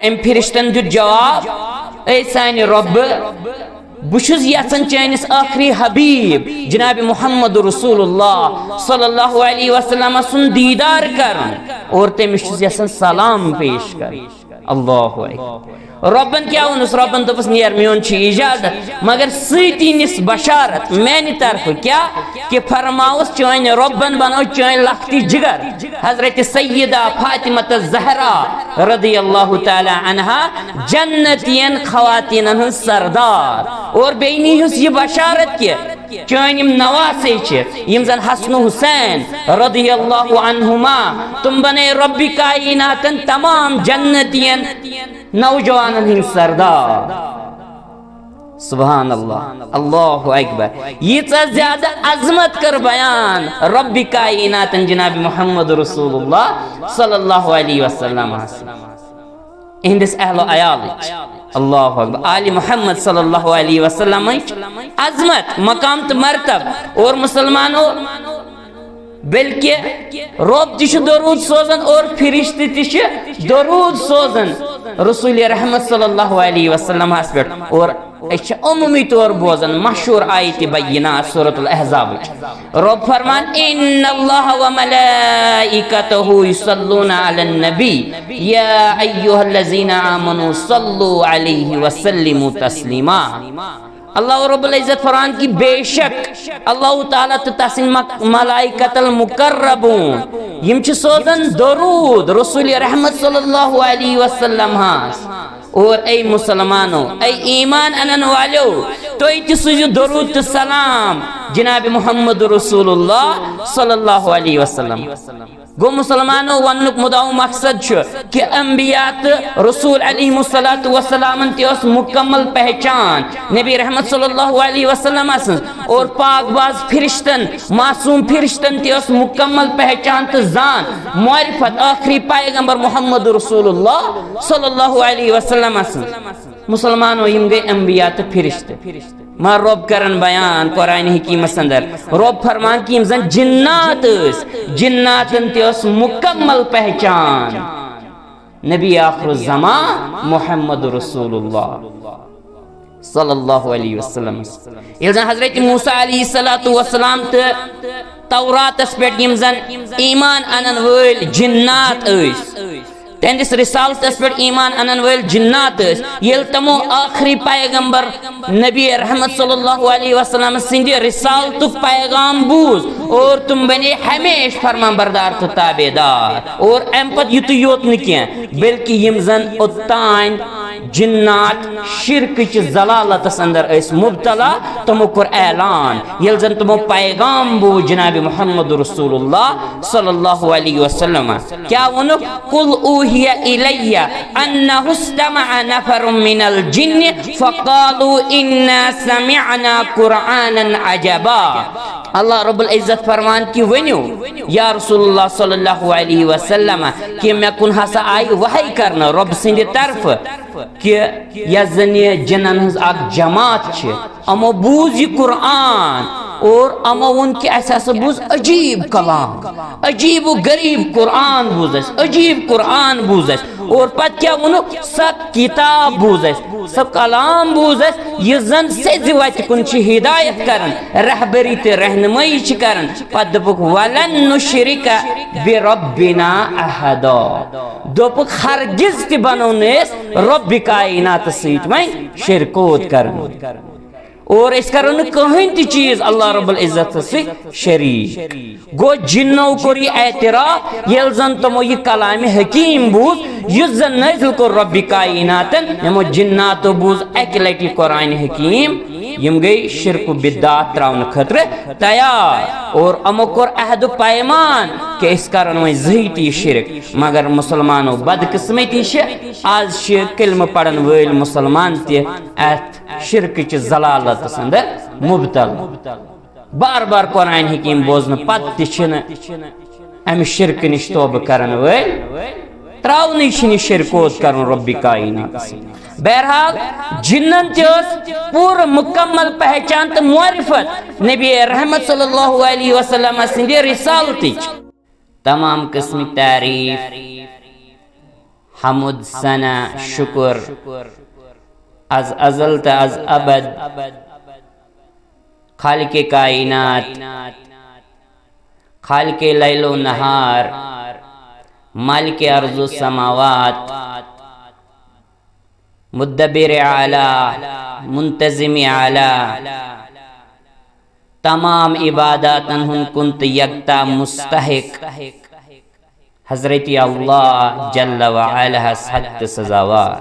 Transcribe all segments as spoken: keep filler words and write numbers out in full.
أمۍ فرشتن دیُت جواب، اے سانہِ رۄبہٕ، بہٕ چھُس یژھان چٲنِس ٲخری حبیب جناب محمد رسول اللہ صلی اللہ علیہ وسلم سُنٛد دیدار کرُن اور تٔمِس چھُس یژھان سلام پیش کرُن۔ اللہ اکبر۔ رۄبن کیٛاہ ووٚنُس؟ رۄبن دوٚپُس، نیر، میون چھُ اجازت، مگر سۭتی نِس بشارت میانہِ طرفہٕ۔ کیٛاہ؟ کہِ فرماوُس، چٲنۍ رۄبن بنٲو چٲنۍ لۄکٹی جگر حضرت سیدہ فاطمہ الزہرا رضی اللہ تعالیٰ عنہا جنتین خواتینن ہٕنٛز سردار۔ اور بیٚیہِ نیٖہُس یہِ بشارت کہِ چٲنۍ یِم نواسے چھِ، یِم زن حسن حسین رضی اللہ عنہما، تِم بنے رۄبِ کائناتن تمام جنتین نوجوانن ہٕنٛدۍ سردار۔ سبحان اللہ، اللہ اکبر۔ ییٖژاہ زیادٕ عظمت کٔر بیان رۄبِ کائناتن جناب محمد رسول اللہ صلی اللہ علیہ وسلم۔ اہندس اہل و عیالٕچ، اللہ اکبر، آل محمد صلی اللہ علیہ وسلمٕچ عظمت، مقام تہٕ مرتب۔ اور مسلمانو، بلکہ رۄب تہِ چھُ درود سوزان اور فرشتہٕ تہِ چھِ درود سوزان رسول رحمت صلی اللہ علیہ وسلمس پٮ۪ٹھ۔ اور أسۍ چھِ عموٗمی طور بوزان مشہوٗر آیت بینہ سورۃ الاحزابٕچ۔ رۄب فرمان، ان اللہ و ملائکتہ یصلون علی النبی، یا ایھا الذین آمنوا صلوا علیہ وسلموا تسلیما۔ اللہ رب العزت فرمان کہِ بے شک اللہ تعالیٰ تہٕ تسٕنٛدۍ مک-، ملائکۃ المقربون، یِم چھِ سوزان درود رسول رحمت صلی اللہ علیہ وسلم ہس۔ اور اے مسلمانو، اے ایمان انن والیو، تُہۍ تہِ سوٗزِو درود تہٕ سلام جناب محمد رسول اللہ صلی اللہ علیہ وسلم۔ گوٚو مسلمانو، وننُک مُدعا و مقصد چھُ کہِ انبیاء تہٕ رسول علیہم الصلوۃ والسلامن تہِ ٲس مکمل پہچان نبی رحمت صلی اللہ علیہ وسلم سٕنٛز، اور پاک باز فرشتن، معصوم فرشتن تہِ ٲس مکمل پہچان تہٕ زان، معرفت ٲخری پیغمبر محمد رسول اللہ صلی اللہ علیہ وسلم سٕنٛز۔ مسلمانو، یِم گٔے انبیاء تہٕ فرشتہٕ۔ مگر رۄب کران بیان قرآن حکیمس اندر، رۄب فرمان کہِ یِم زن جنات ٲسۍ، جناتن تہِ ٲس مکمل پہچان نبی آخر الزمان محمد رسول اللہ صلی اللہ علیہ وسلم۔ ییٚلہِ زن حضرت موسیٰ علیہ الصلوۃ والسلام تہٕ توراتس پٮ۪ٹھ یِم زن ایمان انن وٲلۍ جنات ٲسۍ، تہنٛدِس رسالتس پٮ۪ٹھ ایمان انن وٲلۍ جنات ٲسۍ، ییٚلہِ تِمو آخری پیغمبر نبی رحمت صلی اللہ علیہ وسلم سٕنٛدِ رسالتُک پیغام بوٗز اور تِم بنے ہمیشہٕ فرمان بردار تہٕ تابع دار۔ اور امہِ پتہٕ یُتُے یوت نہٕ کینٛہہ، بلکہِ یِم زن اوٚتام جنات شرکٕچ ضلالتس اندر ٲسۍ مبتلا، تِمو کوٚر اعلان، ییٚلہِ زن تِمو پیغام بوٗز جناب محمد رسول اللہ صلی اللہ علیہ وسلم۔ کیٛاہ ووٚنُکھ؟ قل اوحی الی انہ استمع نفر من الجن فقالوا انا سمعنا قرآنا عجبا۔ اللہ رب العزت فرمان کہِ ؤنِو یا رسول اللہ صلی اللہ علیہ وسلم کہِ مےٚ کُن ہسا آیہِ وحی کرنہٕ رۄب سٕنٛدِ طرفہٕ کہِ یۄس زن یہِ جنن ہٕنٛز اکھ جماعت چھِ، یِمو بوٗز یہِ قرآن اور یِمو ووٚن کہِ اَسہِ ہسا بوٗز عجیٖب کلام، عجیٖب و غریٖب قرآن بوٗز اَسہِ، عجیٖب قرآن بوٗز اَسہِ۔ اور پتہٕ کیٛاہ ووٚنُکھ؟ سۄ کِتاب بوٗز اَسہِ، سۄ کلام بوٗز اَسہِ، یُس زن سیٚزِ وتہِ کُن چھِ ہدایت کران، رہبری تہٕ رہنمٲیی چھِ کران۔ پتہٕ دوٚپُکھ، ولن نشرک بربنا احدا۔ دوٚپُکھ، ہرگز تہِ بنو نہٕ أسۍ رۄبِ کائناتس سۭتۍ وۄنۍ شرکوت کرُن۔ اور أسۍ کرو نہٕ کٕہٕنۍ تہِ چیٖز اللہ رب العزتس سۭتۍ شریٖک۔ گوٚو، جِنو کوٚر یہِ اعتراف، ییٚلہِ زن تِمو یہِ کلامِ حکیٖم بوٗز، یُس زن نٲزِل کوٚر رۄبِ کائناتن۔ یِمو جِناتو بوٗز اکہِ لٹہِ یہِ قرآنِ حکیٖم، یِم گٔے شرک و بدعات تراونہٕ خٲطرٕ تیار۔ اور یِمو کوٚر عہد و پیمان کہِ أسۍ کرو نہٕ وۄنۍ زٕہٕے تہِ یہِ شرک۔ مگر مسلمانو، بدقسمتی چھِ، آز چھِ کلمہٕ پرن وٲلۍ مسلمان تہِ اتھ شرکٕچہِ ضلالتس اندر مبتلا۔ بار بار قرآن حکیم بوزنہٕ پتہٕ تہِ چھِنہٕ امہِ شرکہٕ نِش توبہٕ کرن وٲلۍ، تراونٕے چھِنہٕ یہِ شرکوت کرُن رۄبِ کائناتس سۭتۍ۔ بہرحال، جنن تہِ ٲس پوٗرٕ مکمل پہچان تہٕ معرفت نبی رحمت صلی اللہ علیہ وسلم سٕنٛدِ رسالتٕچ۔ تمام قسمٕچ تعریف حمد، ثنا، شکر از ازل تہٕ از ابد خالق کائنات، خالق لیل و نہار، مالک ارض و سماوات، مدبر اعلیٰ، منتظم اعلیٰ، تمام عباداتن ہُنٛد کُن تہٕ یکتا مستحق حضرت اللہ جل و علا ہس حق تہٕ سزاوار۔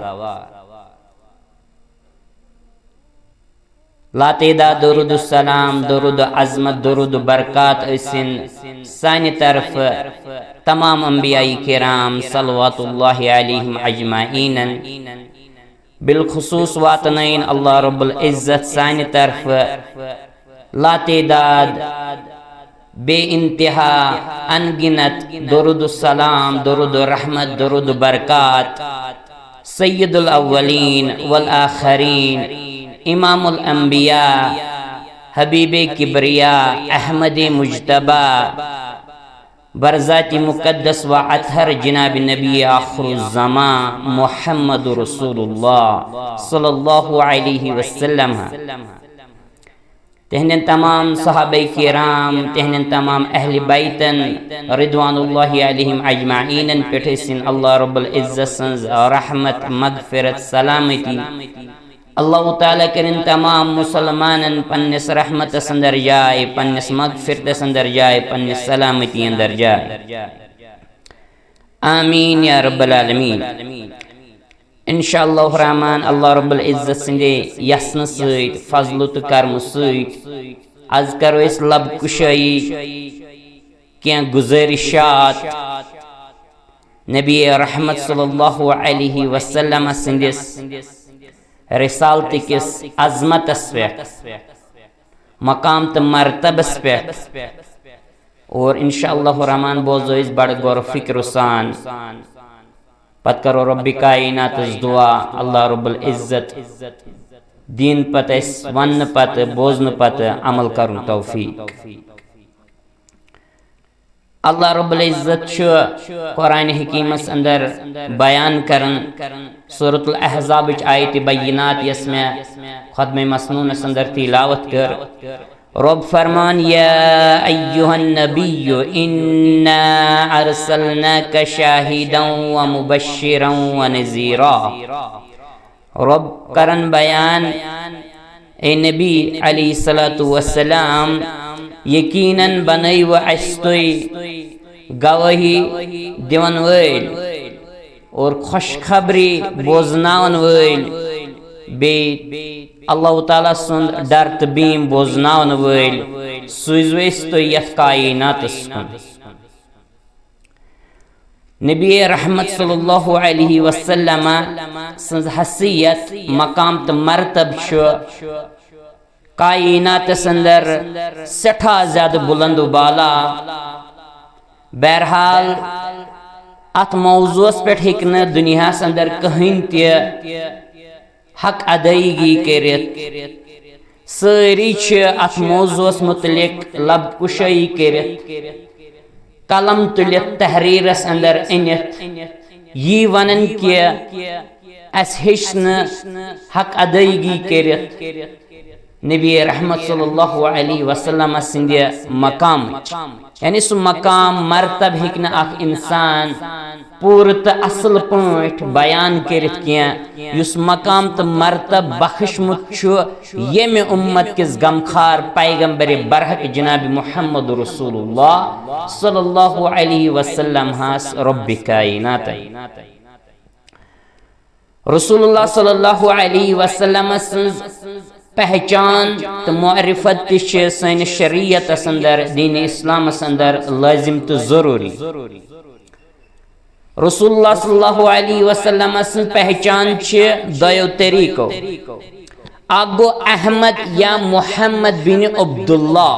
لاتعداد درود و سلام، درود و عظمت، درود و برکات ٲسِن سانہِ طرفہٕ تمام انبیاء کرام صلوات اللہ علیہم اجمعینن۔ بالخصوص واتنٲیِن اللہ رب العزت سانہِ طرفہٕ لاتعداد، بے انتہا، ان گنت درود و سلام، درود و رحمت، درود و برکات سید الاولین والآخرین، امام الانبیاء، حبیب کبریا، احمد مجتبی، برذات مقدس و اطہر جناب نبی آخر الزمان محمد رسول اللہ صلی اللہ علیہ وسلم۔ تہندٮ۪ن تمام صحابہ کرام، تہندٮ۪ن تمام اہل بیتن رضوان اللہ علیہم اجمعینن پٮ۪ٹھ ٲسِن اللہ رب العزت سٕنٛز رحمت، مغفرت، سلامتی۔ اللہ تعالیٰ کٔرِن تمام مسلمانن پننِس رحمتس اندر جاے، پننِس مغفرتس اندر جاے، پننِس سلامتی اندر جاے۔ آمین یا رب العالمین۔ انشاءاللہ الرحمن، اللہ رب العزت سٕنٛدِ یژھنہٕ سۭتۍ، فضلہٕ تہٕ کرمہٕ سۭتۍ، از کرو أسۍ لب کشٲیی کینٛہہ گزٲرشات نبی رحمت صلی اللہ علیہ وسلم سٕنٛدِس رسالتہٕ کِس عظمتس پٮ۪ٹھ، مقام تہٕ مرتبس پٮ۪ٹھ۔ اور انشاءاللہ الرحمن بوزو أسۍ بڑٕ غور و فکر سان۔ پتہٕ کرو رب کائناتس دعا، اللہ رب العزت دین پتہٕ اَسہِ وننہٕ پتہٕ، بوزنہٕ پتہٕ عمل کرُن توفیق۔ اللہ رب العزت چھُ قرآن حکیمس اندر بیان کران، سورۃ الاحزابٕچ آیت بینات یس مےٚ خطبہ مسنونس اندر تلاوت کٔر۔ رب فرمان، یا ایھا النبی انا ارسلناک شاہدا و مبشرا و نذیرا۔ رب کرن بیان، اے نبی علیہ الصلوۃ والسلام، یقیناً بنٲیوٕ اَسہِ تُہۍ گواہی دِوَن وٲلۍ اور خوشخبری بوزناوَن وٲلۍ، بیٚیہِ اللہ تعالیٰ سُنٛد ڈر تہٕ بیٖم بوزناوَن وٲلۍ سوٗزوٕ أسۍ تُہۍ یَتھ کائناتَس کُن۔ نبی رحمت صلی اللہ علیہ وسلم سٕنٛز حیثیت، مقام تہٕ مرتب چھُ کائناتس اندر سٮ۪ٹھاہ زیادٕ بلند و بالا۔ بہرحال، اتھ موضوعس پٮ۪ٹھ ہیٚکہِ نہٕ دُنیاہس اندر کٕہٕنۍ تہِ حق ادٲیگی کٔرِتھ۔ سٲری چھِ اتھ موضوعس متعلق لب کشٲیی کٔرِتھ، قلم تُلِتھ، تحریرس اندر أنِتھ، یی ونان کہِ اسہِ ہیٚچھ نہٕ حق ادٲیگی کٔرِتھ نبی رحمت صلی اللہ علیہ وسلم سٕنٛدِ مقامٕچ۔ یعنی سُہ مقام، مرتب ہیٚکہِ نہٕ اکھ انسان پوٗرٕ تہٕ اصل پٲٹھۍ بیان کٔرِتھ کینٛہہ، یُس مقام تہٕ مرتب بخشمُت چھُ ییٚمہِ امت کِس غمخار پیغمبر برحق جناب محمد رسول اللہ صلی اللہ علیہ وسلم ہس رب کائنات۔ رسول اللہ صلی اللہ علیہ وسلم سٕنٛز پہچان تہٕ معرفت تہِ چھِ سٲنِس شریعتس اندر، دین اسلامس اندر لٲزم تہٕ ضروٗری۔ رسول اللہ صلی اللہ علیہ وسلم سٕنٛز پہچان چھِ دۄیو طریقو۔ اکھ گوٚو احمد یا محمد بن عبداللہ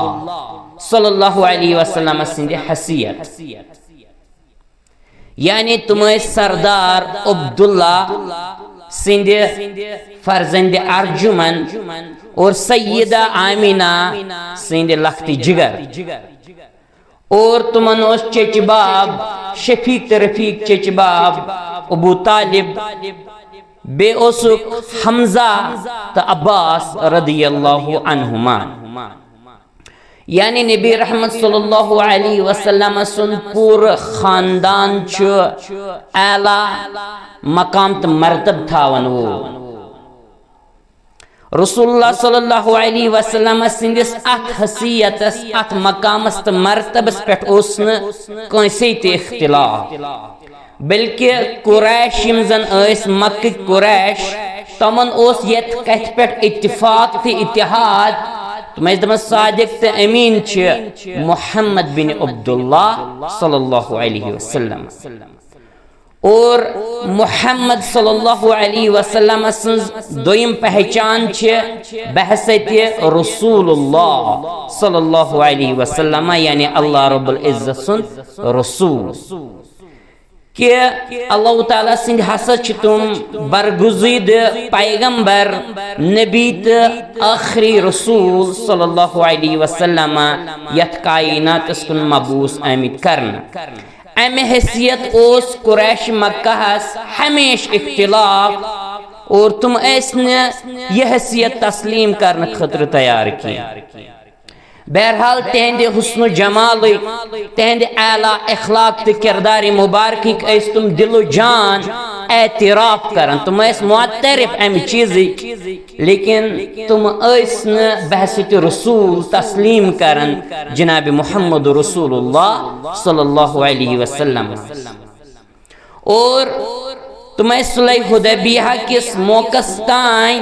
صلی اللہ علیہ وسلم سٕنٛدِ حیثیت، یعنی تِم ٲسۍ سردار عبداللہ سٕنٛدِ فرزند ارجمن اور سیدہ آمینہ سٕنٛدِ لخت جگر۔ اور تِمن اوس چچہِ باب، شفیق تہٕ رفیق چچہِ باب، ابو طالب، بیٚیہِ اوسُکھ حمزہ تہٕ عباس رضی اللہ عنہما۔ یعنی نبی رحمت صلی اللہ علیہ وسلم سُنٛد پوٗرٕ خاندان چھُ اعلیٰ مقام تہٕ مرتب تھاون وول۔ رسول اللہ صلی اللہ علیہ وسلم سٕنٛدِس اتھ حیثیتس، اتھ مقامس تہٕ مرتبس پٮ۪ٹھ اوس نہٕ کٲنٛسے تہِ اختلاف، بلکہ قریش، یِم زن ٲسۍ مکٕکۍ قریش، تِمن اوس یتھ کتھِ پٮ۪ٹھ اتفاق تہٕ اتحاد، تِم ٲسۍ دپان صادق تہٕ امین چھِ محمد بن عبداللہ صلی اللہ علیہ وسلم۔ اور محمد صلی اللہ علیہ وسلم سٕنٛز دوٚیِم پہچان چھِ بحیثیت رسول اللہ صلی اللہ علیہ وسلم، یعنی اللہ رب العزت سُنٛد رسول، کہ اللہ تعالیٰ سٕنٛدۍ ہسا چھِ تِم برگزیدٕ پیغمبر، نبی تہٕ ٲخری رسول صلی اللہ علیہ وسلم، یتھ کائناتس کُن مبعوث آمٕتۍ کرنہٕ۔ امہِ حیثیت اوس قریش مکہ ہس ہمیشہ اختلاف، اور تِم ٲسۍ نہٕ یہِ حیثیت تسلیم کرنہٕ خٲطرٕ تیار کینٛہہ۔ بہرحال، تِہنٛدِ حسن و جمالٕکۍ، تِہنٛدِ اعلیٰ اخلاق تہٕ کردار مبارکٕکۍ ٲسۍ تِم دل و جان اعتراف کران، تِم ٲسۍ معترف امہِ چیٖزٕکۍ، لیکن تِم ٲسۍ نہٕ بحیثیت رسول تسلیم کران جناب محمد رسول اللہ صلی اللہ علیہ وسلم۔ اور تِم ٲسۍ صلح حدیبیہ کِس موقعس تام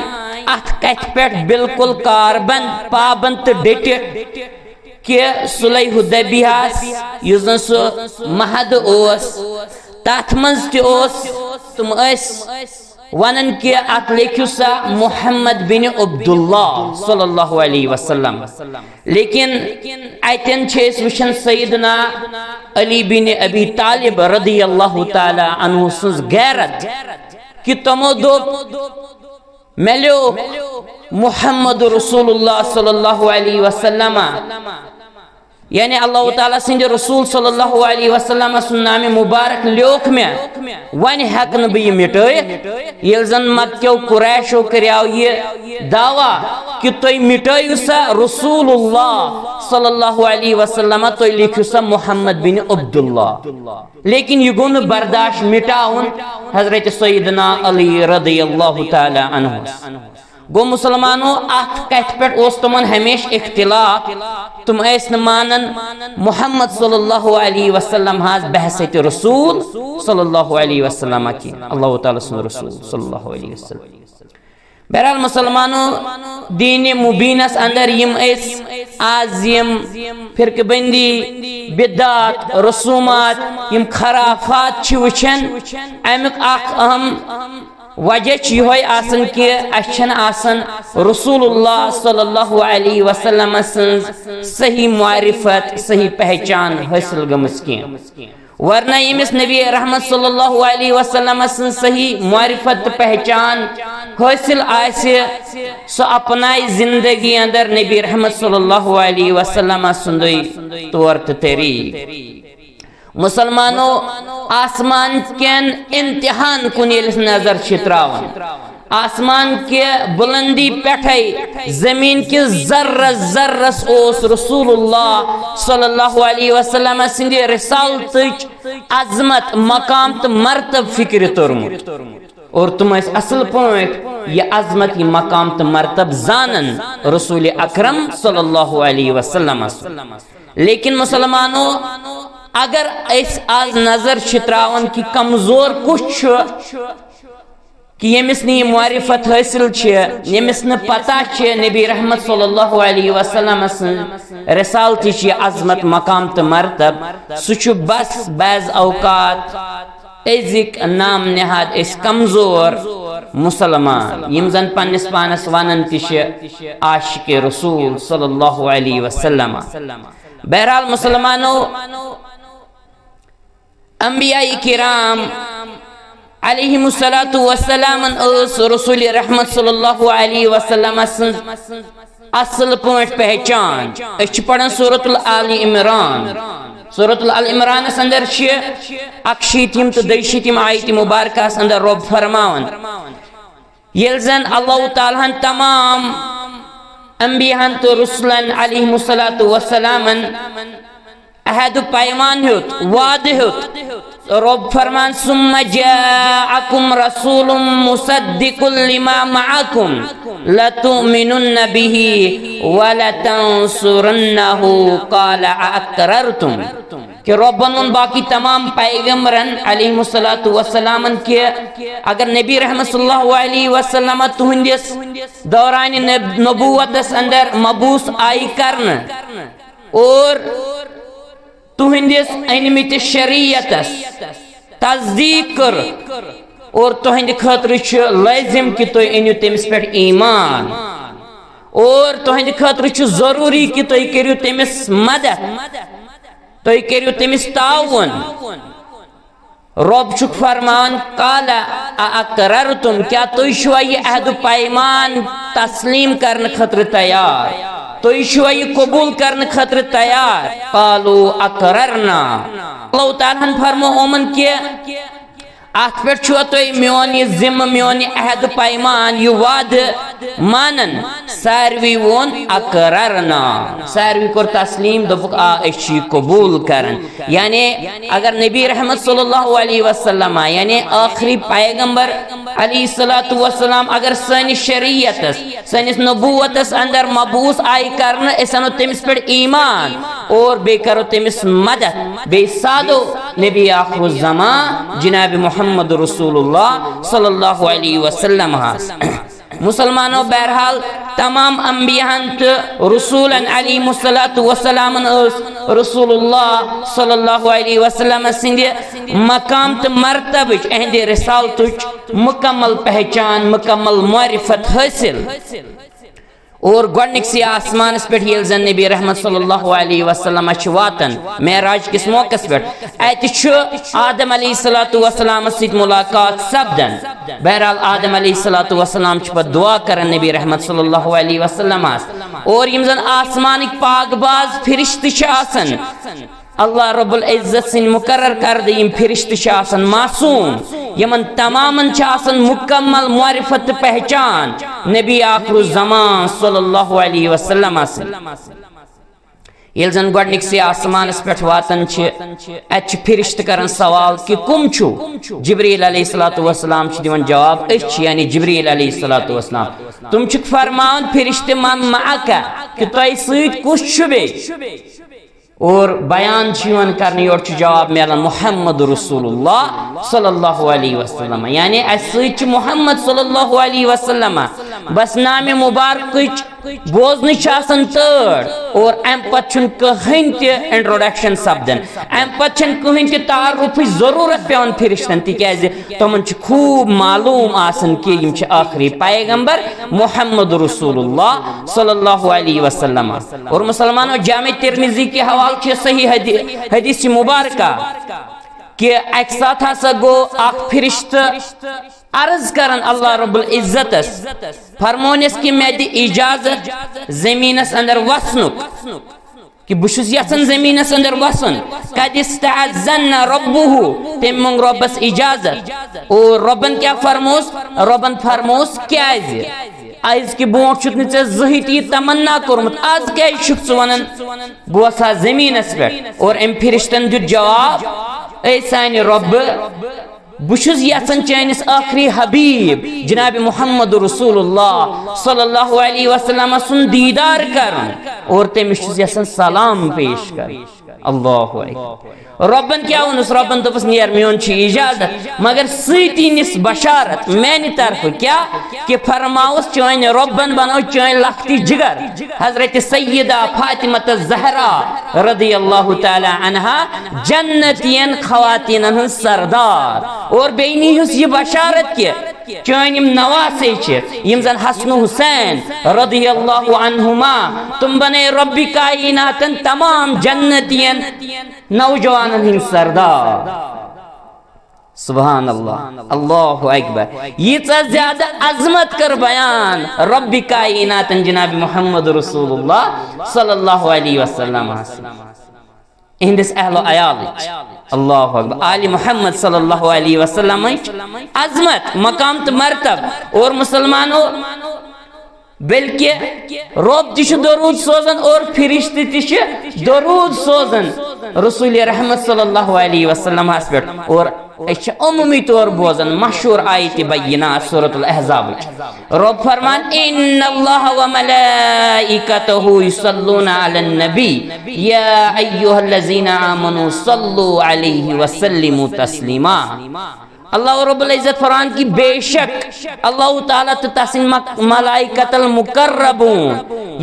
اتھ کتھِ پٮ۪ٹھ بالکل کاربند، پابند تہٕ ڈٹِتھ کہ صلح حدیبیہس یُس زن سُہ معاہدٕ اوس، تتھ منٛز تہِ اوس، تِم ٲسۍ ونان کہ اتھ لیکھِو سا محمد بن عبداللہ صلی اللہ علیہ وسلم۔ لیکن اتٮ۪ن چھِ أسۍ وٕچھان سیدنا علی بن ابی طالب رضی اللہ تعالیٰ عنہ سٕنٛز غیرت، کہ تِمو دوٚپ، مےٚ لیوکھ محمد رسول اللہ صلی اللہ علیہ وسلم، یعنی اللہ تعالیٰ سٕنٛدِ رسول صلی اللہ علیہ وسلم سُنٛد نامِ مبارک لیوکھ مےٚ، وۄنۍ ہٮ۪کہٕ نہٕ بہٕ یہِ مِٹٲیِتھ۔ ییٚلہِ زن مکہ کیو قریشو کریاو یہِ دعویٰ کہ تُہۍ مِٹٲیِو سا رسول اللہ صلی اللہ علیہ وسلم، تُہۍ لیکھِو سا محمد بن عبداللہ، لیکن یہِ گوٚو نہٕ برداشت مِٹاوُن حضرت سیدنا علی رضی اللہ تعالیٰ عنہ۔ گوٚو مسلمانو، اتھ کتھِ پٮ۪ٹھ اوس تِمن ہمیشہ اختلاف، تِم ٲسۍ نہٕ مانان محمد صلی اللہ علیہ وسلم ہس بحیثیت رسول صلی اللہ علیہ وسلم کینٛہہ، اللہ تعالیٰ سُنٛد رسول صلی اللہ علیہ وسلم۔ بہرحال مسلمانو، دین مبینس اندر یِم أسۍ آز یِم فرقہٕ بندی، بدعت، رسومات، یِم خرافات چھِ وٕچھان، امیُک اکھ اہم وجہ چھُ یِہوٚے آسان کہ اَسہِ چھَنہٕ آسان رسول اللہ صلی اللہ علیہ وسلم سٕنٛز صحیح معرفت، صحیح پہچان حٲصِل گٔمٕژ کینٛہہ۔ ورنہ ییٚمِس نبی رحمت صلی اللہ علیہ وسلم سٕنٛز صحیح معرفت تہٕ پہچان حٲصِل آسہِ، سُہ اپنایہِ زندگی اندر نبی رحمت صلی اللہ علیہ وسلم سُنٛدُے طور تہٕ طریٖقہٕ۔ مسلمانو، آسمان کٮ۪ن امتحان کُن ییٚلہِ أسۍ نظر چھِ تراوان، آسمان کہِ بلندی پٮ۪ٹھے زمین کہِ ذرس ذرس اوس رسول اللہ صلی اللہ علیہ وسلم سٕنٛدِ رسالتٕچ عظمت، مقام تہٕ مرتب فکرِ توٚرمُت۔ اور تِم ٲسۍ اصل پٲٹھۍ یہِ عظمت، یہِ مقام تہٕ مرتب زانان رسول اکرم صلی اللہ علیہ وسلمس۔ لیکن مسلمانو، اگر أسۍ آز نظر چھِ تراوان کہِ کمزور کُس چھُ، کہِ ییٚمِس نہٕ یہِ معرفت حٲصِل چھِ، ییٚمِس نہٕ پتہ چھِ نبی رحمت صلی اللہ علیہ وسلم سٕنٛز رسالتٕچ یہِ عظمت، مقام تہٕ مرتب، سُہ چھُ بس بعض اوقات أزِکۍ نام نہاد أسۍ کمزور مسلمان، یِم زن پننِس پانس ونان تہِ چھِ عاشق رسول صلی اللہ علیہ وسلم۔ بہرحال مسلمانو، انبیاء کرام علیہم الصلوۃ والسلام ٲس رسول رحمت صلی اللہ علیہ وسلم سٕنٛز اصل پٲٹھۍ پہچان۔ أسۍ چھِ پران سورۃ آل عمران۔ سورۃ العمرانس اندر چھِ اکشیٖتِم تہٕ دۄیشیٖتِم آیت مبارکس اندر رب فرماوان، ییٚلہِ زن اللہ تعالیٰ ہن تمام انبیاہن تہٕ رسولن علیہم الصلوۃ والسلامن عہد و پیمان ہیوٚت، وعدٕ ہیوٚت، رب فرمان، ثم جاءکم رسول مصدق لما معکم لتؤمنن به ولتنصرنه قال اقررتم۔ کہ ربن ووٚن باقی تمام پیغمبرن علیہم الصلوۃ والسلامن کہ اگر نبی رحمت صلی اللہ علیہ وسلم تہنٛدِس دوران نب-، نبوتس اندر مبعوث آیہِ کرنہٕ اور تہنٛدِس أنمٕتِس شریعتس تصدیق کٔر اور تہنٛدِ خٲطرٕ چھُ لٲزم کہ تُہۍ أنِو تٔمِس پٮ۪ٹھ ایمان اور تہنٛدِ خٲطرٕ چھُ ضروٗری کہ تُہۍ کٔرِو تٔمِس مدد، تُہۍ کٔرِو تٔمِس تعاوُن۔ رب چھُکھ فرمان، قال اقررتم، کیا تُہۍ چھِوا یہِ عہد و پیمان تسلیم کرنہٕ خٲطرٕ تیار؟ تُہۍ چھِوا یہِ قبول کرنہٕ خٲطرٕ تیار؟ قالوا اقررنا۔ اللہ تعالیٰ ہن فرمو یِمن کہ اتھ پٮ۪ٹھ چھُوا تُہۍ میون یہِ ذمہٕ، میون یہِ عہد و پیمان، یہِ وعدٕ مانن؟ ساروی ووٚن اقررنا، ساروی کوٚر تسلیم، دوٚپُکھ، آ، أسۍ چھِ یہِ قبول کران۔ یعنی اگر نبی رحمت صلی اللہ علیہ وسلم، یعنی آخری پیغمبر علیہ الصلوۃ والسلام، اگر سٲنِس شریعتس، سٲنِس نبوتس اندر مبعوث آیہِ کرنہٕ، أسۍ انو تٔمِس پٮ۪ٹھ ایمان اور بیٚیہِ کرو تٔمِس مدد، بیٚیہِ سادو نبی آخر الزمان جناب محمد رسول اللہ صلی اللہ علیہ وسلم ہس۔ مسلمانو، بہرحال تمام انبیاہن تہٕ رسولن علیہم الصلوۃ والسلامن ٲس رسول اللہ صلی اللہ علیہ وسلم سٕنٛدِ مقام تہٕ مرتبٕچ، اہندِ رسالتٕچ مکمل پہچان، مکمل معرفت حٲصِل۔ اور گۄڈنِکسٕے آسمانس پٮ۪ٹھ ییٚلہِ زن نبی رحمت صلی اللہ علیہ وسلم چھِ واتان معراج کِس موقعس پٮ۪ٹھ، اتہِ چھُ آدم علیہ الصلوۃ والسلامس سۭتۍ ملاقات سپدان۔ بہرحال آدم علیہ الصلوۃ والسلام چھِ پتہٕ دعا کران نبی رحمت صلی اللہ علیہ وسلمس، اور یِم زن آسمانٕکۍ پاک باز فرشتہٕ چھِ آسان، اللہ رب العزت سٕنٛدۍ مقرر کردٕ یِم فرشتہٕ چھِ آسان معصوم، یِمن تمامن چھِ آسان مکمل معرفت تہٕ پہچان نبی آخر الزمان صلی اللہ علیہ وسلم سٕنٛدۍ۔ ییٚلہِ زن گۄڈنِکسٕے آسمانس پٮ۪ٹھ واتان چھِ، اتہِ چھِ فرشتہٕ کران سوال کہ کُم چھِو؟ جبریل علیہ الصلوۃ والسلام چھِ دِوان جواب، أسۍ چھِ، یعنی جبریل علیہ الصلوۃ والسلام۔ تِم چھِکھ فرماوان، فرشتہٕ، من معک، کہ تۄہہِ سۭتۍ کُس چھُ بیٚیہِ؟ اور بیان چھُ یِوان کرنہٕ، یورٕ چھُ جواب میلان محمد رسول اللہ صلی اللہ علیہ وسلم، یعنی اسہِ سۭتۍ چھُ محمد صلی اللہ علیہ وسلم۔ بس نامِ مبارکٕچ بوزنٕچ چھِ آسان تٲر، اور امہِ پتہٕ چھُنہٕ کٕہٕنۍ تہِ introduction سپدان، امہِ پتہٕ چھَنہٕ کٕہٕنۍ تہِ تعارفٕچ ضروٗرت پٮ۪وان فرشتن، تِکیازِ تِمن چھُ خوب معلوم آسان کہ یِم چھِ آخری پیغمبر محمد رسول اللہ صلی اللہ علیہ وسلم۔ اور مسلمانو، جامع ترمذی کے حوالے چھِ صحیح حدی-، حدیث مبارکہ کہ اکہِ ساتہٕ ہسا گوٚو اکھ فرشتہٕ عرض کران اللہ رب العزتس، فرمونس کہ مےٚ دِ اجازت زمینس اندر وسنُک، کہ بہٕ چھُس یژھان زمینس اندر وسُن۔ قد استأذن ربه، تٔمۍ مۄنگ رۄبس اجازت۔ اور رۄبن کیٛاہ فرموس؟ رۄبن فرموس، کیٛازِ؟ از کہِ برونٛٹھ چھُتھ نہٕ ژےٚ زٕہٕے تہِ یہِ تمنا کوٚرمُت، از کیٛازِ چھُکھ ژٕ ونان بہٕ وسہٕ ہا زمینس پٮ۪ٹھ؟ اور أمۍ فرشتن دیُت جواب، اے سانہِ رۄبہٕ، بہٕ چھُس یژھان چٲنِس ٲخری حبیب جناب محمد رسول اللہ صلی اللہ علیہ وسلم سُنٛد دیدار کرُن اور تٔمِس چھُس یژھان سلام پیش کرُن۔ اللہ اکبر۔ رۄبن کیٛاہ ووٚنُس؟ رۄبن دوٚپُس، نیر، میون چھُ اجازت، مگر سۭتی نِس بشارت میانہِ طرفہٕ۔ کیٛاہ؟ کہ فرماوُس، چٲنۍ رۄبن بنٲو چٲنۍ لۄکٹہِ جگر حضرت سیدہ فاطمہ الزہرا رضی اللہ تعالی عنہا جنتین خواتینن ہٕنٛز سردار۔ اور بیٚیہِ نیٖہُس یہِ بشارت کہ چٲنۍ یِم نواسے چھِ، یِم زن حسن و حسین رضی اللہ عنہما، تِم بنے رۄبِ کائناتن تمام جنتین نوجوانن ہٕنٛدۍ سردار۔ سبحان اللہ، اللہ اکبر۔ ییٖژاہ زیادٕ عظمت کٔر بیان رۄبِ کائناتن جناب محمد رسول اللہ صلی اللہ علیہ وسلم۔ اہندس اہل و عیالٕچ، اللہ اکبر، آل محمد صلی اللہ علیہ وسلمٕچ عظمت، مقام تہٕ مرتب۔ اور مسلمانو، بلکہ رۄب تہِ چھُ درود سوزان اور فرشتہٕ تہِ چھِ درود سوزان رسول رحمت صلی اللہ علیہ وسلمس پٮ۪ٹھ۔ اور أسۍ چھِ عموٗمی طور بوزان مشہوٗر آیت بینہ سورۃ الاحزابٕچ۔ رۄب فرمان، ان اللہ و ملائکتہ یصلون علی النبی یا ایھا الذین آمنوا صلوا علیہ وسلموا تسلیما۔ اللہ رب العزت فرمان کہ بے شک اللہ تعالیٰ تہٕ تسٕنٛدۍ مک-، ملائکۃ المقربون،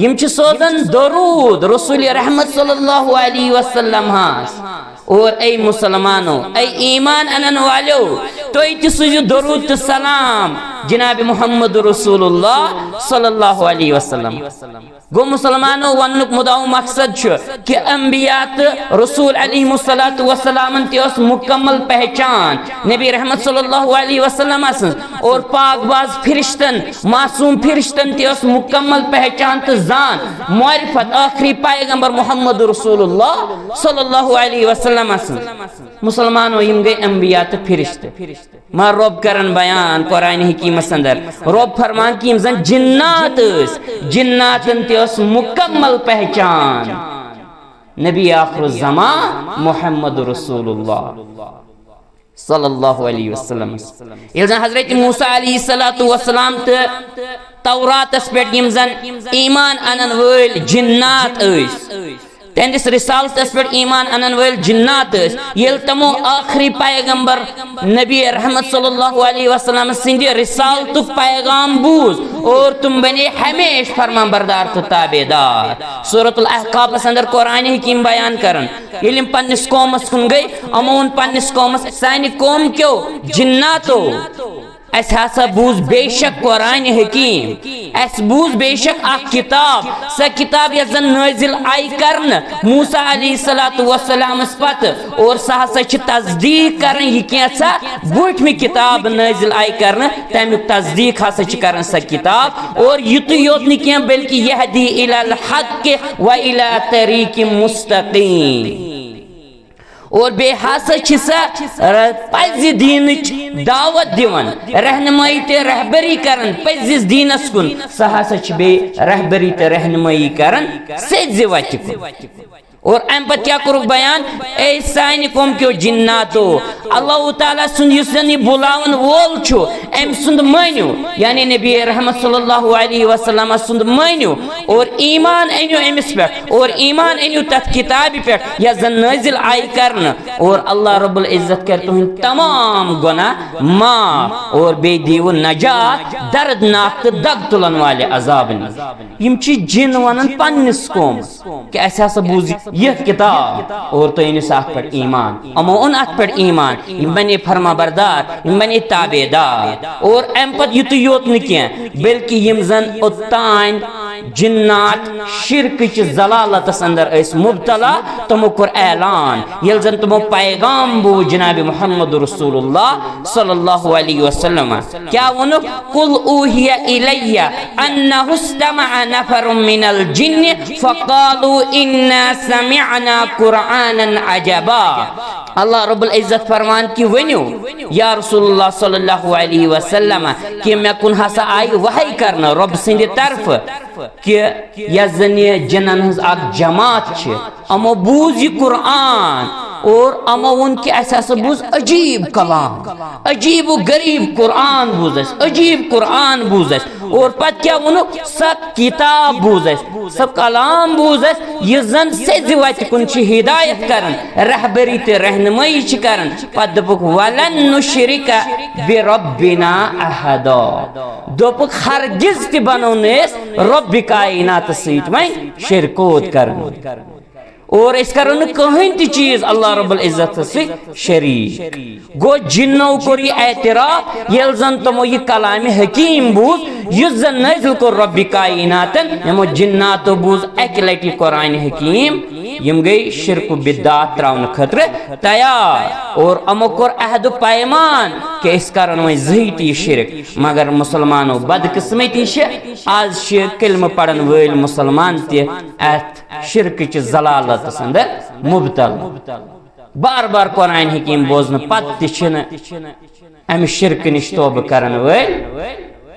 یِم چھِ سوزان درود رسول رحمت صلی اللہ علیہ وسلم ہس۔ اور اے مسلمانو، اے ایمان انن والو، تُہۍ تہِ سوٗزِو درود تہٕ سلام جناب محمد رسول اللہ صلی اللہ علیہ وسلم۔ گوٚو مسلمانو، وننُک مُدعا و مقصد چھُ کہ انبیاء تہٕ رسول علیہم الصلوۃ والسلامن تہِ ٲس مکمل پہچان نبی رحمت صلی اللہ علیہ وسلم سٕنٛز، اور پاک باز فرشتن، معصوم فرشتن تہِ ٲس مکمل پہچان تہٕ زان، معرفت آخری پیغمبر محمد رسول اللہ صلی اللہ علیہ وسلم سٕنٛز۔ مسلمانو، یِم گٔے انبیاء تہٕ فرشتہٕ۔ مگر رۄب کران بیان قرآن حکیمس اندر، رۄب فرمان کہ یِم زن جنات ٲسۍ، جناتن تہِ ٲس مکمل پہچان نبی آخر الزمان محمد رسول اللہ صلی اللہ علیہ وسلم۔ ییٚلہِ زن حضرت موسیٰ علیہ الصلوۃ والسلام تہٕ توراتس پٮ۪ٹھ یِم زن ایمان انن وٲلۍ جنات ٲسۍ، تہنٛدِس رسالتس پٮ۪ٹھ ایمان انن وٲلۍ جنات ٲسۍ، ییٚلہِ تِمو آخری پیغمبر نبی رحمت صلی اللہ علیہ وسلم سٕنٛدِ رسالتُک پیغام بوٗز اور تِم بنے ہمیشہٕ فرمان بردار تہٕ تابع دار۔ سورۃ الاحقافس اندر قرآن حکیم بیان کران، ییٚلہِ یِم پننِس قومس کُن گٔے، یِمو ووٚن پننِس قومس، سانہِ قوم کیو جناتو، اسہِ ہسا بوٗز بے شک قرآن حکیم، اسہِ بوٗز بے شک اکھ کتاب، سۄ کتاب یۄس زن نٲزِل آیہِ کرنہٕ موسیٰ علیہ الصلوۃ والسلامس پتہٕ، اور سۄ ہسا چھِ تصدیق کران یہِ کینٛژھا بوٗٹھمہِ کتاب نٲزِل آیہِ کرنہٕ، تمیُک تصدیق ہسا چھِ کران سۄ کتاب۔ اور یُتُے یوت نہٕ کینٛہہ، بلکہ یہدی الی الحق و الی طریق مستقیم۔ اور بیٚیہِ ہسا چھِ سۄ ر-، پزِ دیٖنٕچ دعوت دِوان، رہنمٲیی تہٕ رہبری کران پزِس دیٖنس کُن۔ سۄ ہسا چھِ بیٚیہِ رہبری تہٕ رہنمٲیی کران سیٚزِ وتہِ کُن۔ اور امہِ پتہٕ کیٛاہ کوٚرُکھ بیان؟ اے سانہِ قوم کیو جناتو، اللہ تعالیٰ سُنٛد یُس زن یہِ بُلاون وول چھُ، أمۍ سُنٛد مٲنِو، یعنی نبی رحمت صلی اللہ علیہ وسلم سُنٛد مٲنِو اور ایمان أنِو أمِس پٮ۪ٹھ اور ایمان أنِو تتھ کتابہِ پٮ۪ٹھ یۄس زن نٲزِل آیہِ کرنہٕ، اور اللہ رب العزت کرِ تُہنٛدۍ تمام گۄناہ معاف اور بیٚیہِ دِیِو نجات دردناک تہٕ دگ تُلن والہِ عذابہٕ نِش۔ یِم چھِ جِن ونان پننِس قومس کہ اسہِ ہسا بوٗز یہِ کتاب اور تُہۍ أنِو سا اتھ پٮ۪ٹھ ایمان۔ یِمو اوٚن اتھ پٮ۪ٹھ ایمان، یِم بنے فرما بردار، یِم بنے تابع دار۔ اور امہِ پتہٕ یُتُے یوت نہٕ کینٛہہ، بلکہ یِم زن اوٚتام جنات شرکٕچ ضلالتس اندر ٲسۍ مبتلا، تِمو کوٚر اعلان، ییٚلہِ زن تِمو پیغام بوٗز جناب محمد رسول اللہ صلی اللہ علیہ وسلم۔ کیٛاہ ووٚنُکھ؟ قل اوحی الی انہ استمع نفر من الجن فقالوا انا سمعنا قرآنا عجبا۔ اللہ رب العزت فرمان کہ ؤنِو یا رسول اللہ صلی اللہ علیہ وسلم کہ مےٚ کُن ہسا آیہِ وحی کرنہٕ رۄب سٕنٛدِ طرفہٕ کہ یۄس زن یہِ جِنن ہٕنٛز اکھ جماعت چھِ، یِمو بوٗز یہِ قرآن اور یِمو ووٚن کہ اسہِ ہسا بوٗز عجیب کلام، عجیب و غریب قرآن بوٗز اسہِ، عجیب قرآن بوٗز اسہِ۔ اور پتہٕ کیٛاہ ووٚنُکھ؟ سۄ کتاب بوٗز اسہِ، سۄ کلام بوٗز اسہِ، یُس زن سیٚزِ وتہِ کُن چھِ ہدایت کران، رہبری تہٕ رہنمٲیی چھِ کران۔ پتہٕ دوٚپُکھ، ولن نشرک بربنا احدا۔ دوٚپُکھ، ہرگز تہِ بنو نہٕ أسۍ رۄبِ کائناتس سۭتۍ وۄنۍ شرکوت کرُن۔ اور أسۍ کرو نہٕ کٕہٕنۍ تہِ چیٖز اللہ رب العزتس سۭتۍ شریٖک۔ گوٚو جِنو کوٚر یہِ اعتراف، ییٚلہِ زن تِمو یہِ کلامِ حکیٖم بوٗز، یُس زن نٲزِل کوٚر رۄبِ کائناتن، یِمو جِناتو بوٗز اکہِ لٹہِ قرآنِ حکیٖم، یِم گٔے شرک و بدعات تراونہٕ خٲطرٕ تیار اور یِمو کوٚر عہد و پیمان کہ أسۍ کرو نہٕ وۄنۍ زٕہٕے تہِ یہِ شرک۔ مگر مسلمانو بدقسمتی چھِ، آز چھِ کلمہٕ پرن وٲلۍ مسلمان تہِ اتھ شرکٕچ ضلالتس اندر مبتلا۔ بار بار قرآن حکیم بوزنہٕ پتہٕ تہِ چھِنہٕ امہِ شرکہٕ نِش توبہٕ کرن وٲلۍ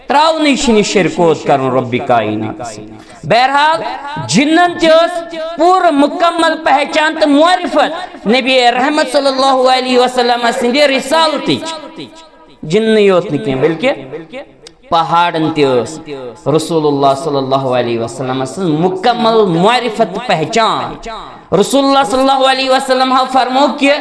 تراونٕے چھِنہٕ یہِ شرک کوٚت کرُن رۄبِ کائناتس سۭتۍ۔ بہرحال، جنن تہِ ٲس پوٗرٕ مکمل پہچان تہٕ معرفت نبی رحمت صلی اللہ علیہ وسلم سٕنٛدِ رسالتٕچ۔ جننٕے یوت نہٕ کینٛہہ، بلکہِ پہاڑن تہِ ٲس رسول اللہ صلی اللہ علیہ وسلم سٕنٛز مکمل معرفت تہٕ پہچان۔ رسول اللہ صلی اللہ علیہ وسلم ہا فرمو کہ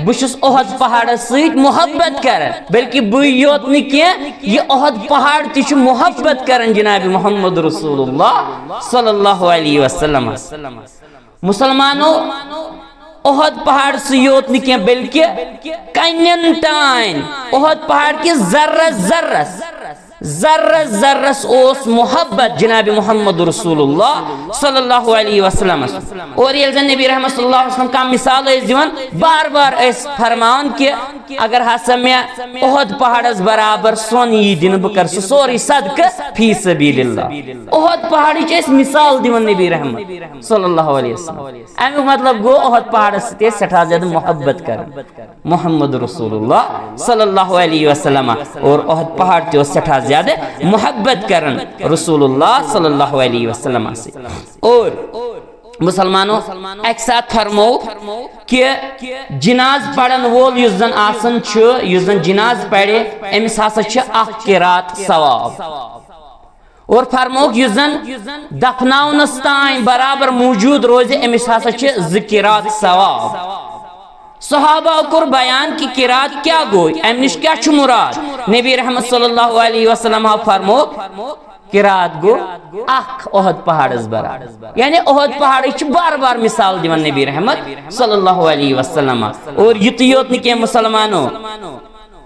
بہٕ چھُس احد پہاڑس سۭتۍ محبت کران، بلکہِ بٕے یوت نہٕ کینٛہہ، یہِ احد پہاڑ تہِ چھُ محبت کران جناب محمد رسول اللہ صلی اللہ علیہ وسلم۔ مسلمانو، احد پہاڑ سٕے یوت نہٕ کینٛہہ، بلکہِ کنٮ۪ن تام، احد پہاڑ کِس ذرس ذرس، ذرس ذرس اوس محبت جناب محمد رسول اللہ صلی اللہ علیہ وسلمس۔ اور ییٚلہِ زن نبی رحمت صلی اللہ علیہ وسلم کانٛہہ مثال ٲسۍ دِوان، بار بار ٲسۍ فرماوان کہ اگر ہسا مےٚ احد پہاڑس برابر سۄن یی دِنہٕ، بہٕ کرٕ سُہ سورُے صدقہٕ فی سبیل اللہ۔ احد پہاڑٕچ ٲسۍ مثال دِوان نبی رحمت صلی اللہ علیہ وسلم۔ امیُک مطلب گوٚو، احد پہاڑس سۭتۍ ٲسۍ سٮ۪ٹھاہ زیادٕ محبت کران محمد رسول اللہ صلی اللہ علیہ وسلم، اور احد پہاڑ تہِ اوس سٮ۪ٹھاہ زیادٕ محبت کران رسول اللہ صلی اللہ علیہ وسلم سۭتۍ۔ اور مسلمانو، اکہِ ساتہٕ فرمو کہ جناز پرن وول یُس زن آسان چھُ، یُس زن جناز پرِ، أمِس ہسا چھِ اکھ قرات ثواب۔ اور فرمووُکھ، یُس زن دفناونس تام برابر موجود روزِ، أمِس ہسا چھِ زٕ قرات ثواب۔ صحابہ کوٚر بیان کہ قرات کیٛاہ گوٚو، امہِ نِش کیٛاہ چھُ مراد؟ نبی رحمت صلی اللہ علیہ وسلم ہا فرموو، قرات گوٚو اکھ احد پہاڑس برابر۔ یعنی احد پہاڑٕچ چھِ بار بار مثال دِوان نبی رحمت صلی اللہ علیہ وسلم۔ اور یُتُے یوت نہٕ کینٛہہ مسلمانو،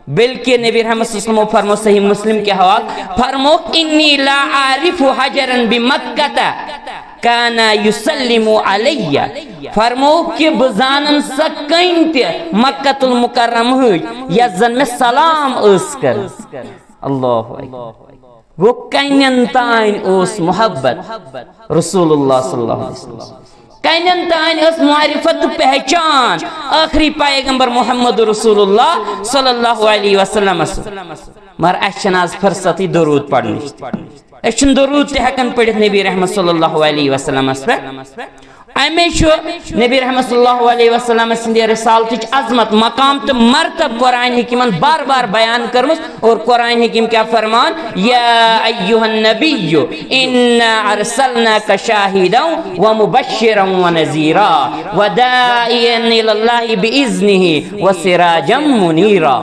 بلکہ نبی رحمت صلی اللہ علیہ وسلم فرمو صحیح مسلم کے حوالہ، فرمو، "انی لا اعرف حجرا بمکہ کان یسلم علی"، فرمو کہ بہٕ زانن سۄ کٔنۍ تہِ مکہ المکرمہ ہٕچ یۄس زن مےٚ سلام ٲس کران۔ اللہ اکبر۔ گوٚو، کنٮ۪ن تام اوس محبت رسول اللہ صلی اللہ علیہ وسلم۔ کنٮ۪ن تام ٲس معرفت تہٕ پہچان ٲخری پیغمبر محمد رسول اللہ صلی اللہ علیہ وسلمس۔ مگر اسہِ چھنہٕ آز فرصتٕے درود پرنٕچ۔ أسۍ چھِنہٕ درود تہِ ہٮ۪کان پٔرِتھ نبی رحمت صلی اللہ علیہ وسلمس پٮ۪ٹھ۔ امی چھُ نبی رحمت صلی اللہ علیہ وسلم سٕنٛدِ رسالتٕچ عظمت، مقام تہٕ مرتب قرآن حکیمن بار بار بیان کٔرمٕژ۔ اور قرآن حکیم کیٛاہ فرمان؟ "یا ایھا النبی انا ارسلناک شاہدا و مبشرا و نذیرا و داعیا الی اللہ باذنہ و سراجا منیرا"۔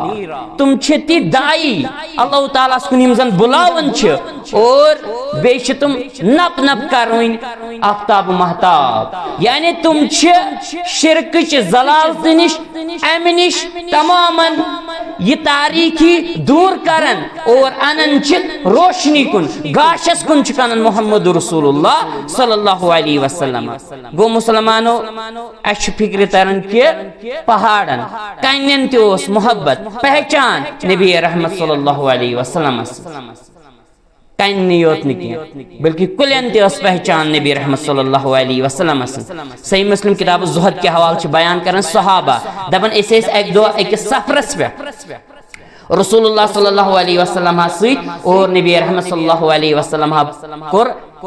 تِم چھِ تی داعی اللہ تعالیٰ ہس کُن یِم زن بُلاوان چھِ، اور بیٚیہِ چھِ تِم نپ نپ کرٕنۍ آفتاب و مہتاب۔ یعنی تِم چھِ شرکٕچ ضلالتہٕ نِش، امہِ نِش تمامن یہِ تاریٖکی دوٗر کران اور انان چھِ روشنی کُن، گاشس کُن چھِ انان محمد رسول اللہ صلی اللہ علیہ وسلم۔ گوٚو مسلمانو، اسہِ چھِ فکرِ تران کہِ پہاڑن، کنٮ۪ن تہِ اوس محبت، پہچان نبی رحمت صلی اللہ علیہ وسلمس۔ کنہِ یوت نہٕ کینٛہہ، بلکہ کُلٮ۪ن تہِ ٲس پہچان نبی رحمت صلی اللہ علیہ وسلم سٕنٛز۔ صحیح مسلم کتاب الزہد کہِ حوالہٕ چھِ بیان کران صحابہ، دپان، أسۍ ٲسۍ اکہِ دۄہ أکِس سفرس پٮ۪ٹھ۔ رسول اللہ صلی اللہ علیہ وسلم ہس سۭتۍ اور نبی رحمت صلی اللہ علیہ وسلم ہا کوٚر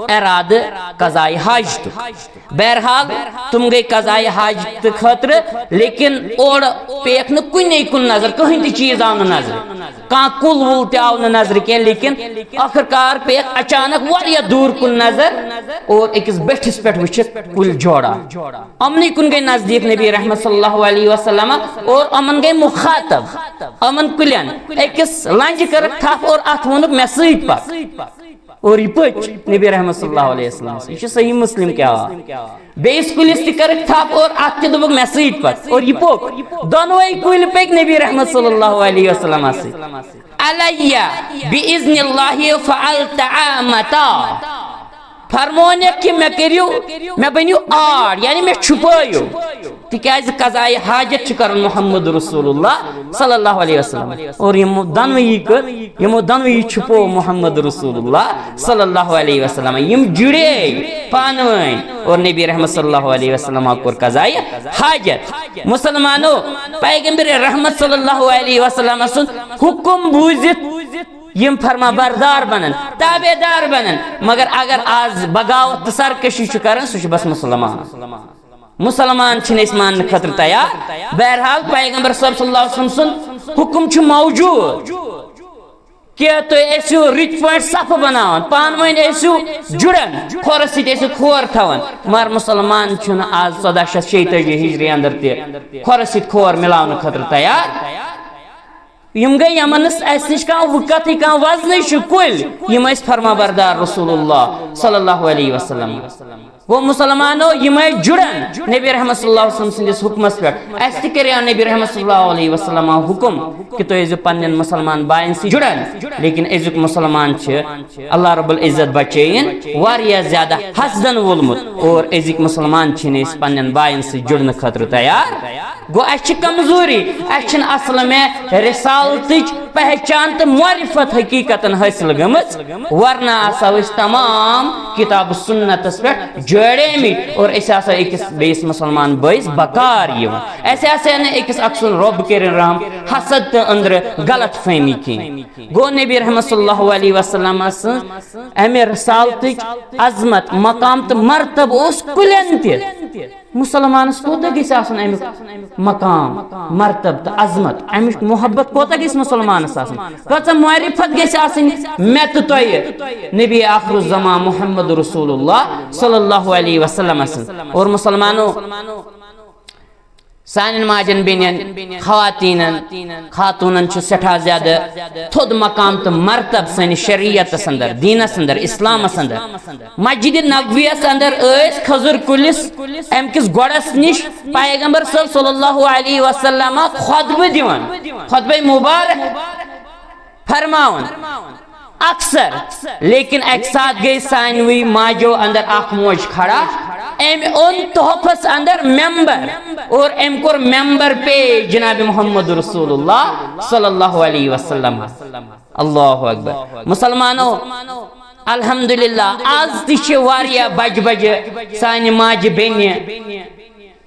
ارادٕ قضائے حاجتُک۔ بہرحال، تِم گٔے قضائے حاجتہٕ خٲطرٕ، لیکن اورٕ پیٚیَکھ نہٕ کُنے کُن نظر، کٕہٕنۍ تہِ چیٖز آو نہٕ نظرِ، کانٛہہ کُل وُل تہِ آو نہٕ نظرِ کینٛہہ، لیکن ٲخٕر کار پیٚیَکھ اچانک واریاہ دوٗر کُن نظر اور أکِس بیٹھِس پٮ۪ٹھ وٕچھِکھ کُلۍ جوڑا۔ یِمنٕے کُن گٔے نزدیٖک نبی رحمت صلی اللہ علیہ وسلم اور یِمن گٔے مخاطب، یِمن کُلٮ۪ن أکِس لنجہِ کٔرٕکھ تھپھ اور اتھ ووٚنُکھ، "مےٚ سۭتۍ پکھ۔" اور یہِ پٔچ نبی رحمت صلی اللہ علیہ وسلم۔ یہِ چھُ صحیح مسلم کہِ حوالہٕ۔ بیٚیِس کُلِس تہِ کٔرٕکھ تھپھ اور اتھ تہِ دوٚپُکھ، "مےٚ سۭتۍ پکھ۔" اور یہِ پوٚک۔ دۄنوَے کُلۍ پٔکۍ نبی رحمت صلی اللہ علیہ وسلمس سۭتۍ۔ علی باذن اللہ فالتعامتا۔ فرمونکھ کہِ مےٚ کٔرِو، مےٚ بٔنِو آڑ، یعنی مےٚ چھُپٲیِو۔ تِکیازِ قضایہِ حاجت چھُ کران محمد رسول اللہ صلی اللہ علیہ وسلم۔ اور یِمو دۄنوٕنی کٔر، یِمو دۄنوٕنی چھُپو محمد رسول اللہ صلی اللہ علیہ وسلم۔ یِم جُڑے پانہٕ ؤنۍ اور نبی رحمت صلی اللہ علیہ وسلم کوٚر قضایہِ حاجت۔ مسلمانو، پیغمبر رحمت صلی اللہ علیہ وسلم سُنٛد حکم بوٗزِتھ یِم فرما بردار بنن، تابع دار بنن۔ مگر اگر آز بغاوت تہٕ سرکشی چھُ کران، سُہ چھُ بس مسلمان۔ مسلمان چھِنہٕ أسۍ ماننہٕ خٲطرٕ تیار۔ بہرحال، پیغمبر صٲب صلی اللہ علیہ وسلم سُنٛد حکم چھُ موجود کہ تُہۍ ٲسِو رٕتۍ پٲٹھۍ صفہٕ بناوان، پانہٕ ؤنۍ ٲسِو جُڑان، کھۄرس سۭتۍ ٲسِو کھور تھاوان۔ مگر مسلمان چھُنہٕ آز ژۄداہ شیٚتھ شیٚیہِ تٲجی ہجری اندر تہِ کھۄرس سۭتۍ کھور مِلاونہٕ خٲطرٕ تیار۔ یِم گٔے یمن نہٕ اَسہِ نِش کانٛہہ وقتٕے، کانٛہہ وزنٕے چھُ کُلۍ۔ یِم ٲسۍ فرما بردار رسول اللہ صلی اللہ علیہ وسلم۔ گوٚو مسلمانو، یِم ٲسۍ جُڑان نبی رحمت صلی اللہ علیہ وسلم سٕنٛدِس حُکمس پٮ۪ٹھ۔ اَسہِ تہِ کریو نبی رحمت صلی اللہ علیہ وسلم حُکم کہ تُہۍ ٲسِو پننٮ۪ن مسلمان باین سۭتۍ جُڑان۔ لیکن أزیُک مسلمان چھِ، اللہ رب العزت بچٲیِن، واریاہ زیادٕ حسدن وولمُت۔ اور أزِکۍ مسلمان چھِنہٕ أسۍ پننٮ۪ن باین سۭتۍ جُڑنہٕ خٲطرٕ تیار۔ گوٚو، اَسہِ چھِ کمزوری، اَسہِ چھِنہٕ اصل میں رسالتٕچ پہچان تہٕ معرفت حقیقتن حٲصِل گٔمٕژ، ورنہ آسہو أسۍ تمام کتاب سنتس پٮ۪ٹھ جوڑیمٕتۍ اور أسۍ آسہو أکِس بیٚیِس مسلمان بٲیِس بکار یِوان۔ اَسہِ آسہِ ہے نہٕ أکِس اکھ سُنٛد رۄب کٔرِن رحم، حسد تہٕ أنٛدرٕ غلط فہمی کینٛہہ۔ گوٚو، نبی رحمت صلی اللہ علیہ وسلم سٕنٛز امہِ رسالتٕچ عظمت، مقام تہٕ مرتبہٕ اوس کُلٮ۪ن تہِ۔ مسلمانس کوٗتاہ گژھِ آسُن امیُک مقام، مرتبہٕ تہٕ عظمت، امِچ محبت کوٗتاہ گژھِ مسلمانس آسٕنۍ، کۭژاہ معرفت گژھِ آسٕنۍ مےٚ تہٕ تۄہہِ نبی آخر الزمان محمد رسول اللہ صلی اللہ علیہ وسلم سٕنٛز۔ اور مسلمانو، سانٮ۪ن ماجن بیٚنٮ۪ن، خواتیٖنن، خاتوٗنن چھُ سٮ۪ٹھاہ زیادٕ تھوٚد مقام تہٕ مرتبہٕ سٲنِس شریعتس اندر، دیٖنس اندر، اسلامس اندر۔ مسجد نبویس اندر ٲسۍ کھٔزٕر کُلِس، امہِ کِس گۄڑس نِش پیغمبر صٲب صلی اللہ علیہ وسلم خطبہٕ دِوان، خطبہ مبارک فرماوان۔ اکثر، لیکن اکہِ ساتہٕ گٔے سانوٕے ماجو اندر اکھ موج کھڑا، أمۍ اوٚن تحفس اندر ممبر اور أمۍ کوٚر ممبر پے جناب محمد رسول اللہ صلی اللہ علیہ وسلم۔ اللہ اکبر۔ مسلمانو، الحمدللہ، آز تہِ چھِ واریاہ بجہِ بجہِ سانہِ ماجہِ بیٚنہِ،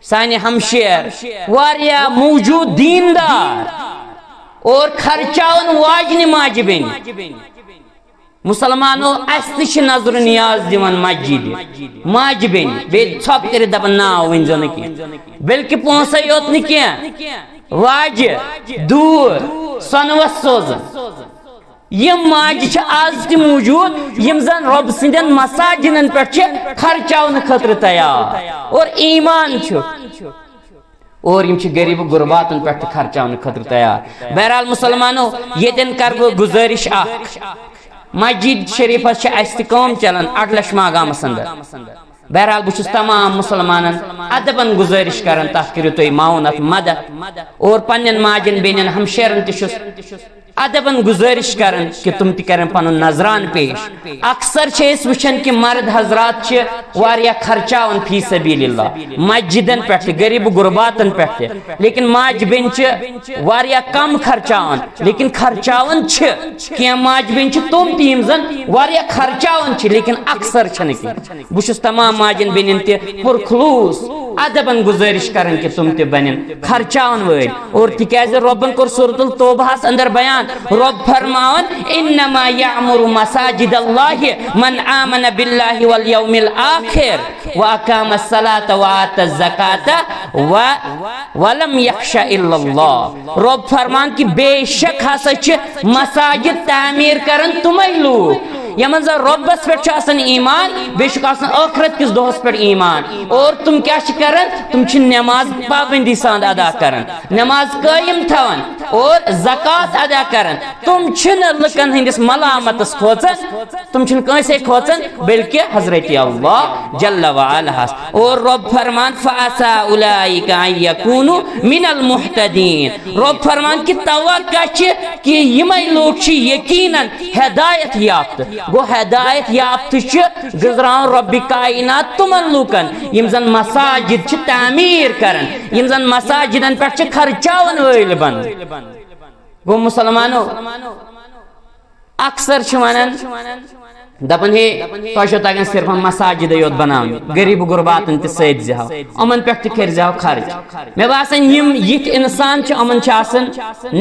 سانہِ ہمشیر، واریاہ موجود دیندار اور خرچاون واجنہِ ماجہِ بیٚنہِ۔ مسلمانو، اسہِ تہِ چھِ نظر نیاز دِوان مسجدِ، ماجہِ بیٚنہِ، بیٚیہِ ژھۄپہٕ کٔرِتھ دپان، "ناو ؤنۍزیو نہٕ کینٛہہ"، بلکہِ پونٛسے یوت نہٕ کینٛہہ، واجہِ، دوٗر، سۄنہٕ وس سوزان۔ یِم ماجہِ چھِ آز تہِ موجود، یِم زن رۄب سٕنٛدٮ۪ن مساجدن پٮ۪ٹھ چھِ خرچاونہٕ خٲطرٕ تیار اور ایمان چھُ، اور یِم چھِ غریب غرباتن پٮ۪ٹھ تہِ خرچاونہٕ خٲطرٕ تیار۔ بہرحال مسلمانو، ییٚتٮ۪ن کرٕ بہٕ گُزٲرِش اکھ، مسجد شریفس چھِ اسہِ تہِ کٲم چلان اڈلش ماگامس اندر۔ بہرحال، بہٕ چھُس تمام مسلمانن ادبن گُزٲرِش کران، تتھ کٔرِو تُہۍ معاون، اتھ مدد، اور پننٮ۪ن ماجن بیٚنٮ۪ن ہمشیرن تہِ چھُس ادبن گُزٲرِش کران کہِ تِم تہِ کرن پنُن نذران پیش۔ اکثر چھِ أسۍ وٕچھان کہِ مرد حضرات چھِ واریاہ خرچاوان فی سبیل اللہ، مسجدن پٮ۪ٹھ تہِ، غریب غرباتن پٮ۪ٹھ تہِ، لیکن ماجہِ بیٚنہِ چھِ واریاہ کم خرچاوان، لیکن خرچاوان چھِ۔ کینٛہہ ماجہِ بیٚنہِ چھِ تِم تہِ یِم زن واریاہ خرچاوان چھِ، لیکن اکثر چھنہٕ کینٛہہ۔ بہٕ چھُس تمام ماجن بیٚنٮ۪ن تہِ پُرخلوص ادبن گُزٲرِش کران کہِ تِم تہِ بنن خرچاون وٲلۍ۔ اور تِکیازِ رۄبن کوٚر سورۃ التوبہس اندر بیان، رۄب فرماوان، "انما یعمر مساجد اللہ من آمن باللہ والیوم الآخر واقام الصلاۃ وآت الزکاۃ و ولم یخش الا اللہ"۔ رۄب فرمان کہِ بے شک ہسا چھِ مساجد تعمیٖر کران تِمے لوٗکھ یِمن زن رۄبس پٮ۪ٹھ چھُ آسان ایمان، بیٚیہِ چھُکھ آسان ٲخرت کِس دۄہس پٮ۪ٹھ ایمان۔ اور تِم کیٛاہ چھِ کران؟ تِم چھِ نماز پابندی سان ادا کران، نماز قٲیِم تھاوان۔ اور زکوٰۃ ادا کران، تم چھِنہٕ لُکن ہٕنٛدِس ملامتس کھوژان، تم چھِنہٕ کٲنٛسے کھوژان، بلکہ حضرت اللہ جل وعلا ہس۔ اور رب فرمان، فعسى أولئك أن يكونوا من المهتدين۔ رب فرمان کہ توقع چھِ کہ یِمے لوٗکھ چھِ یقیناً ہدایت یافتہٕ۔ گوٚو، ہدایت یافتہٕ چھِ گٔنزراوان رۄبِ کائنات تِمن لوٗکن، یِم زن مساجد چھِ تعمیٖر کران، یِم زن مساجدن پٮ۪ٹھ چھِ خرچاون وٲلۍ بنان۔ گوٚو، مسلمانو، اکثر چھِ ونان، دپان، ہے، تۄہہِ چھو تگان صرف مساجدے یوت بناونہِ، غریب غرباتن تہِ سۭتۍ زِ ہاو، یِمن پٮ۪ٹھ تہِ کٔرۍ زِ ہاو خرچ۔ مےٚ باسان، یِم یِتھۍ انسان چھِ، یِمن چھِ آسان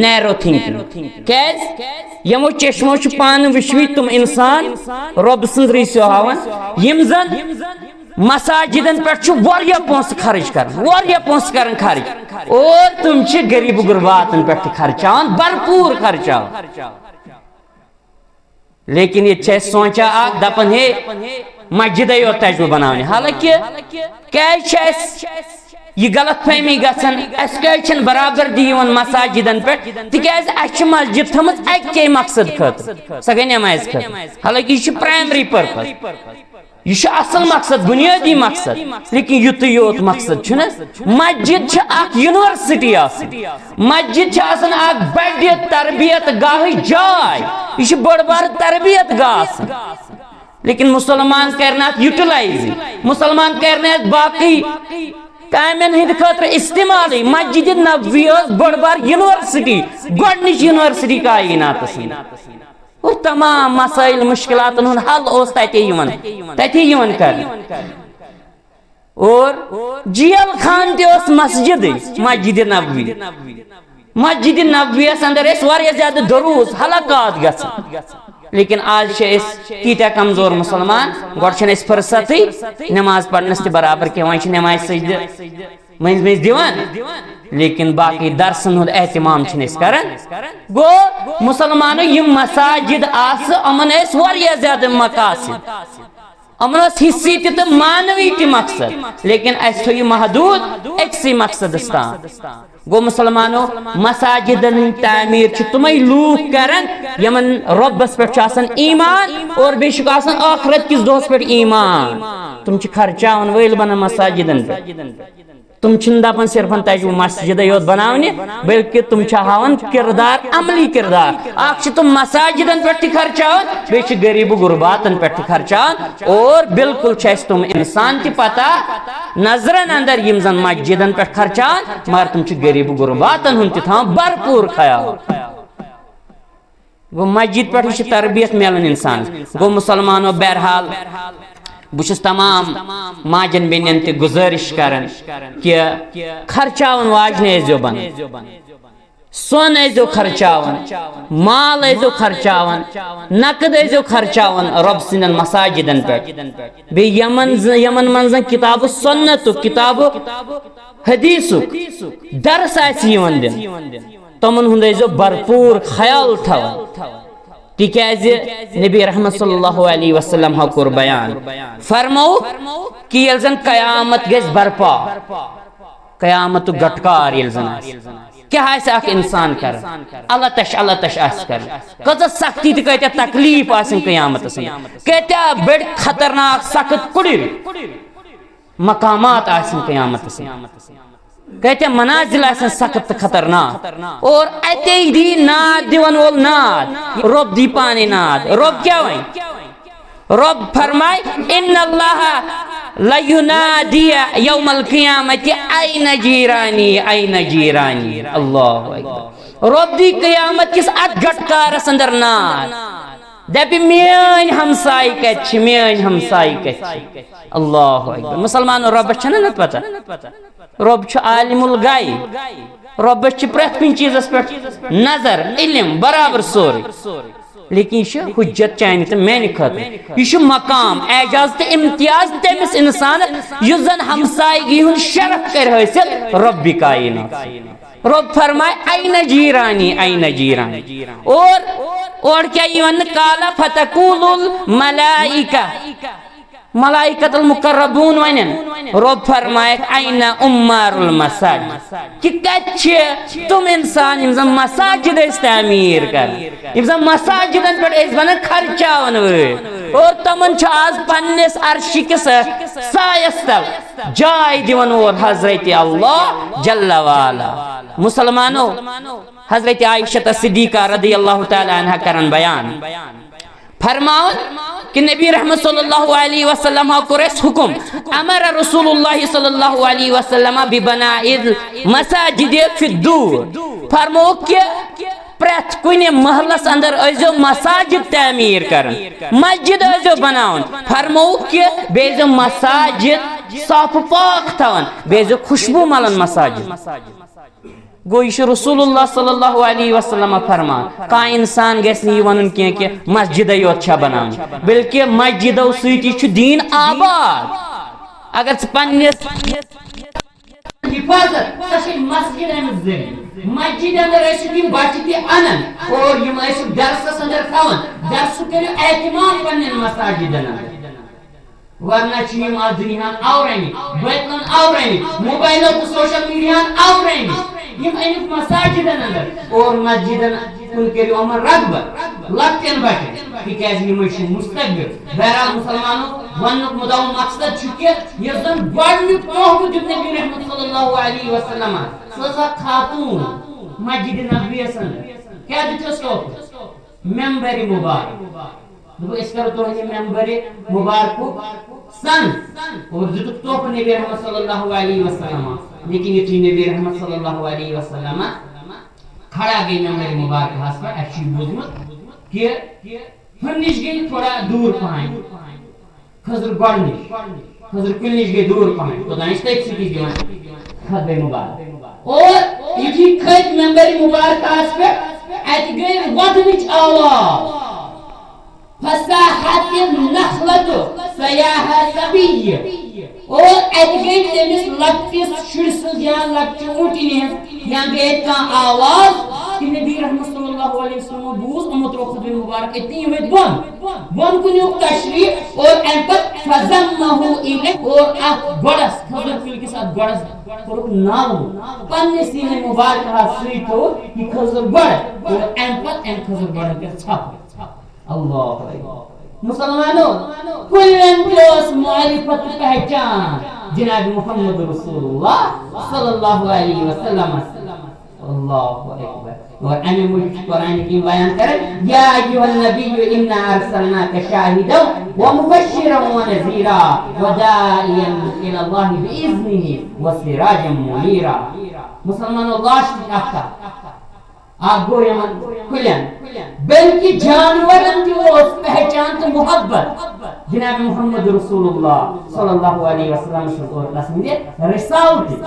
narrow thinking۔ کیازِ؟ یِمو چشمو چھِ پانہٕ وٕچھمٕتۍ تِم انسان، رۄب سٕنٛز ریٖژ ہاوان، یِم زن مساجدن پٮ۪ٹھ چھِ واریاہ پونٛسہٕ خرٕچ کران، واریاہ پونٛسہٕ کران خرٕچ، اور تِم چھِ غریب غرباتن پٮ۪ٹھ تہِ خرچاوان، بھرپوٗر خرچاوان۔ لیکن ییٚتہِ چھِ أسۍ سونٛچان اکھ، دپان، ہے، مسجدے یوت تجہِ بہٕ بناونہِ۔ حالانکہ کیازِ چھِ اَسہِ یہِ غلط فہمی گژھان؟ اَسہِ کیازِ چھِنہٕ برابردی یِوان مساجدن پٮ۪ٹھ؟ تِکیازِ اَسہِ چھِ مسجد تھٲمٕژ اَکے مقصد خٲطرٕ، سۄ گٔے نمازِ خٲطرٕ۔ حالانکہ یہِ چھُ primary purpose، یہِ چھُ اصل مقصد، بنیٲدی مقصد، لیکن یُتُے یوت مقصد چھُنہٕ۔ مسجد چھِ اکھ university آسان، مسجد چھِ آسان اکھ بڑِ تربیت گاہٕچ جاے، یہِ چھِ بٔڑ بار تربیت گاہ آسان۔ لیکن مسلمان کرِ نہٕ اتھ utilize، مسلمان کرِ نہٕ اتھ باقٕے کامٮ۪ن ہٕنٛدِ خٲطرٕ استعمالٕے۔ مسجد نبوی ٲس بٔڑ بار university، گۄڈٕنِچ university کائناتس منٛز۔ اور تمام مسائل مشکلاتن ہُنٛد حل اوس تتے یِوان، تتے یِوان کرنہٕ۔ اور جیل خان تہِ اوس مسجدٕے، مسجد نبوی۔ مسجد نبویس اندر ٲسۍ واریاہ زیادٕ دروس، حلقات گژھان۔ لیکن آز چھِ أسۍ تیٖتیٛاہ کمزور مسلمان، گۄڈٕ چھِنہٕ اَسہِ فرصتٕے نماز پرنس تہِ برابر کینٛہہ، وۄنۍ چھِ نمازِ سجدٕ مٔنٛزۍ مٔنٛزۍ دِوان، لیکن باقٕے درسن ہُنٛد اہتمام چھِنہٕ أسۍ کران۔ گوٚو، مسلمانو یِم مساجد آسہٕ، یِمن ٲسۍ واریاہ زیادٕ مقاصد، یِمن اوس حصی تہِ تہٕ معنوی تہِ مقصد، لیکن اَسہِ تھوٚو یہِ محدوٗد أکسٕے مقصدس تام۔ گوٚو، مسلمانو، مساجدن ہٕنٛدۍ تعمیٖر چھِ تِمے لوٗکھ کران، یِمن رۄبس پٮ۪ٹھ چھُ آسان ایمان اور بیٚیہِ چھُکھ آسان ٲخرت کِس دۄہس پٮ۪ٹھ ایمان۔ تِم چھِ خرچاون وٲلۍ بنان مساجدن پٮ۪ٹھ۔ تِم چھِنہٕ دَپان صرفن تَتہِ مسجدے یوت بناونہِ، بلکہِ تِم چھِ ہاوان کردار، عملی کردار۔ اکھ چھِ تِم مساجدن پٮ۪ٹھ تہِ خرچاوان، بیٚیہِ چھِ غریب و غرباتن پٮ۪ٹھ تہِ خرچاوان۔ اور بالکل چھِ اَسہِ تِم انسان تہِ پتہ نظرن اندر، یِم زن مسجدن پٮ۪ٹھ خرچاوان، مگر تِم چھِ غریب و غرباتن ہُنٛد تہِ تھاوان بھرپوٗر خیال۔ گوٚو، مسجد پٮ۪ٹھ چھِ تربیت میلان انسانس۔ گوٚو، مسلمانو، بہرحال، بہٕ چھُس تمام ماجن بیٚنٮ۪ن تہِ گُزٲرِش کران کہِ خرچاون واجنہِ ٲسۍزیو بنان، سۄن ٲسۍزیو خرچاوان، مال ٲسۍزیو خرچاوان، نقد ٲسۍزیو خرچاوان رۄب سٕنٛدٮ۪ن مساجدن پٮ۪ٹھ۔ بیٚیہِ یِمن ز-، یِمن منٛز زن کتاب السنتُک، کتاب حدیثُک درس آسہِ یِوان دِنہٕ، تِمن ہُنٛد ٲسۍزیو بھرپوٗر خیال تھاوان، تِکیازِ نبی رحمت صلی اللہ علیہ وسلم ہا کوٚر بیان، فرمووُکھ کہِ ییٚلہِ زن قیامت گژھِ برپا، قیامتُک گٹکار ییٚلہِ زن آسہِ، کیٛاہ آسہِ اکھ انسان کران؟ اللہ تش، اللہ تش آسہِ کران۔ کۭژاہ سختی تہٕ کۭتیٛاہ تکلیف آسن قیامتس منٛز، کۭتیٛاہ بٔڑۍ خطرناک سخت کُڑِر مقامات آسن قیامتس منٛز۔ کۭتیٛاہ منازل آسن سخت تہٕ خطرناک۔ اور اتے دی ناد دِوان وول ناد، رۄب دی پانے ناد۔ رۄب کیٛاہ وَنہِ؟ رۄب فرمایہِ، ان اللہ لینادی یوم القیامت، این جیرانی، این جیرانی۔ اللہ اکبر۔ رۄب دی قیامت کِس اتھ گٹکارس اندر ناد۔ دپہِ، میٲنۍ ہمسایہِ کتہِ چھِ، میٲنۍ ہمسایہِ کتہِ چھِ؟ اللہ اکبر۔ مسلمانو، رۄبس چھنہ نہ پتہ؟ رۄب چھُ عالم الغیب۔ رۄبس چھِ پرٛٮ۪تھ کُنہِ چیٖزس پٮ۪ٹھ نظر، علم، برابر سورُے۔ لیکن یہِ چھُ حجت چانہِ تہٕ میانہِ خٲطرٕ۔ یہِ چھُ مقام، اعزاز تہٕ امتیاز تٔمِس انسانس یُس زن ہمسایگی ہُنٛد شرف کرِ حٲصِل رۄبِ کائنات۔ رۄب فرمایہِ، "این جیرانی، این جیرانی۔" اور، اور کیٛاہ یِوان نہٕ؟ "قال فتقول الملائکہ۔" ملائکۃ المقربون ونن، رب فرمائے، "این عمار المساجد؟" کہ کتہِ چھِ تِم انسان یِم زن مساجد ٲسۍ تعمیٖر کران، یِم زن مساجدن پٮ۪ٹھ ٲسۍ بنان خرچاون وٲلۍ، اور تِمن چھُ آز پننِس عرشہِ کِس سایس تل جاے دِوان اور حضرت اللہ جل وعلا۔ مسلمانو، حضرت عائشہ صدیقہ رضی اللہ تعالی عنہا کرن بیان، فرماون کہ نبی رحمت صلی اللہ علیہ وسلم ہا کوٚر اَسہِ حکم، امر رسول اللہ صلی اللہ علیہ وسلم ببناء المساجد فی الدور، فرمووُکھ کہ پرٛٮ۪تھ کُنہِ محلس اندر ٲسۍزیو مساجد تعمیٖر کران، مسجد ٲسۍزیو بناوان، فرمووُکھ کہ بیٚیہِ ٲسۍزیو مساجد صاف و پاک تھاوان، بیٚیہِ ٲسۍزیو خوشبو ملان مساجد۔ گوٚو، یہِ چھُ رسول اللہ صلی اللہ علیہ وسلم فرمان۔ کانٛہہ انسان گژھِ نہٕ یہِ ونُن کینٛہہ کہِ مسجدے یوت چھا بناوٕنۍ، بلکہِ مسجدو سۭتی چھُ دیٖن آباد۔ اگر ژٕ پننِس حفاظت، سۄ چھِ مسجد اَمہِ ذٔریعہٕ۔ مسجد اندر ٲسِو یِم بچہِ تہِ انان اور یِم ٲسِو درسس اندر تھاوان۔ درسُک کٔرِو اہتمام پننٮ۪ن مساجدن اندر۔ ورنہ چھِ یِم آز دُنیاہن آورٲنی، بٲطلن آورٲنی، موبایلو تہٕ سوشل میڈیاہن آورٲنی۔ یِم أنِکھ مساجدن اندر اور مسجدن کُن کٔرِو یِمن رغبت، لۄکٹٮ۪ن بچن، تِکیازِ یِمے چھِ مستقبل۔ بہرحال مسلمانو، وننُک مُدعا و مقصد چھُ کہِ یُس زن گۄڈنیُک تحفہٕ دیُت نبی رحمت صلی اللہ علیہ وسلمن، سۄ ٲس اکھ خاتون مسجد نبویس اندر۔ کیٛاہ دیُت اَسہِ تحفہٕ؟ ممبر مبارک۔ دوٚپُکھ، أسۍ کرو تُہنٛدِ ممبرِ مبارکُک سن۔ اور دِتُکھ تحفہٕ نبی رحمت صلی اللہ علیہ وسلم۔ لیکن یُتھُے نبی رحمت صلی اللہ علیہ وسلم کھڑا گٔے ممبرِ مبارکہس پٮ۪ٹھ، اَسہِ چھُ یہِ بوٗزمُت کہِ ہُمہِ نِش گٔے تھوڑا دوٗر پہن۔ کھٔزٕر گۄڈٕ نِش، کھٔزٕر کُلۍ نِش گٔے دوٗر پہن، توٚتام ٲسۍ تٔتھۍ سۭتی دِوان خطبہ مبارک۔ اور یُتھُے کھٔتۍ ممبرِ مبارکہس پٮ۪ٹھ، اَتہِ گٔے وۄدنٕچ آواز۔ فصاحت النخلة صیاح صبی۔ اور اَتہِ گٔے تٔمِس لۄکٹِس شُرۍ سٕنٛز یا لۄکچہِ اوٗنٛٹِنہِ ہٕنٛز یا بیٚیہِ کانٛہہ آواز۔ تہٕ نبی رحمت صلی اللہ علیہ وسلم بوٗز، یِمو ترٛوو خطبہ مبارک أتنی یِمے بۄن۔ بۄن کُن نیوٗکھ تشریٖف اور اَمہِ پتہٕ فضمه الیہ اور اَتھ گۄڈس، کھٔزٕر کُلۍ کِس اَتھ گۄڈس کوٚرُکھ نالہٕ۔ پننہِ سیٖنہِ مبارکہ سۭتۍ تھوٚو یہِ کھٔزٕر گۄڈٕ اور اَمہِ پتہٕ اَمہِ کھٔزٕر گۄڈٕ کٔر ژھپھ۔ اللہ اکبر۔ مسلمانو، کُلٮ۪ن تہِ ٲس معرفت تہٕ پہچان جناب محمد رسول اللہ صلی اللہ علیہ وسلم۔ اللہ اکبر۔ اور اَمہِ موٗجوٗب چھُ قرآن کریم بیان کران، یا ایھا النبی انا ارسلناک شاہدا و مبشرا و نذیرا و داعیا الی اللہ باذنہ و سراجا منیرا۔ مسلمانو، لاسٹٕچ اکھ کتھ۔ اکھ گوٚو یِمن کُلٮ۪ن، بلکہِ جانورن تہِ اوس پہچان تہٕ محبت جناب محمد رسول اللہ صلی اللہ علیہ وسلم سٕنٛز اور تسٕنٛدِ رسالتٕچ۔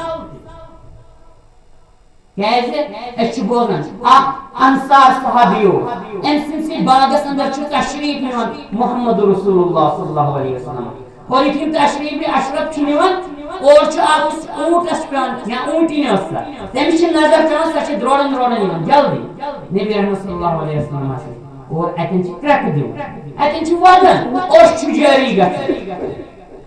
کیازِ أسۍ چھِ بوزان اکھ انصار صحابی اوس، أمۍ سٕنٛدسٕے باغس اندر چھُ تشریٖف نِوان محمد رسول اللہ صلی اللہ علیہ وسلم۔ اور یُتھُے یِم تشریٖف نِوان، اشرف چھُ نِوان، اور چھُ اکھ اوٗنٹ اَسہِ پٮ۪وان یا اوٗنٹِنۍ ٲس سۄ، تٔمِس چھِ نظر پٮ۪وان، سۄ چھِ درٛوڈان درٛوڈان یِوان جلدی نبی رحمت صلی اللہ علیہ وسلم سٕنٛدِ۔ اور اَتٮ۪ن چھِ کرٛٮ۪کہٕ دِوان، اَتٮ۪ن چھِ وَدان، اوٚش چھُ جٲری گژھان۔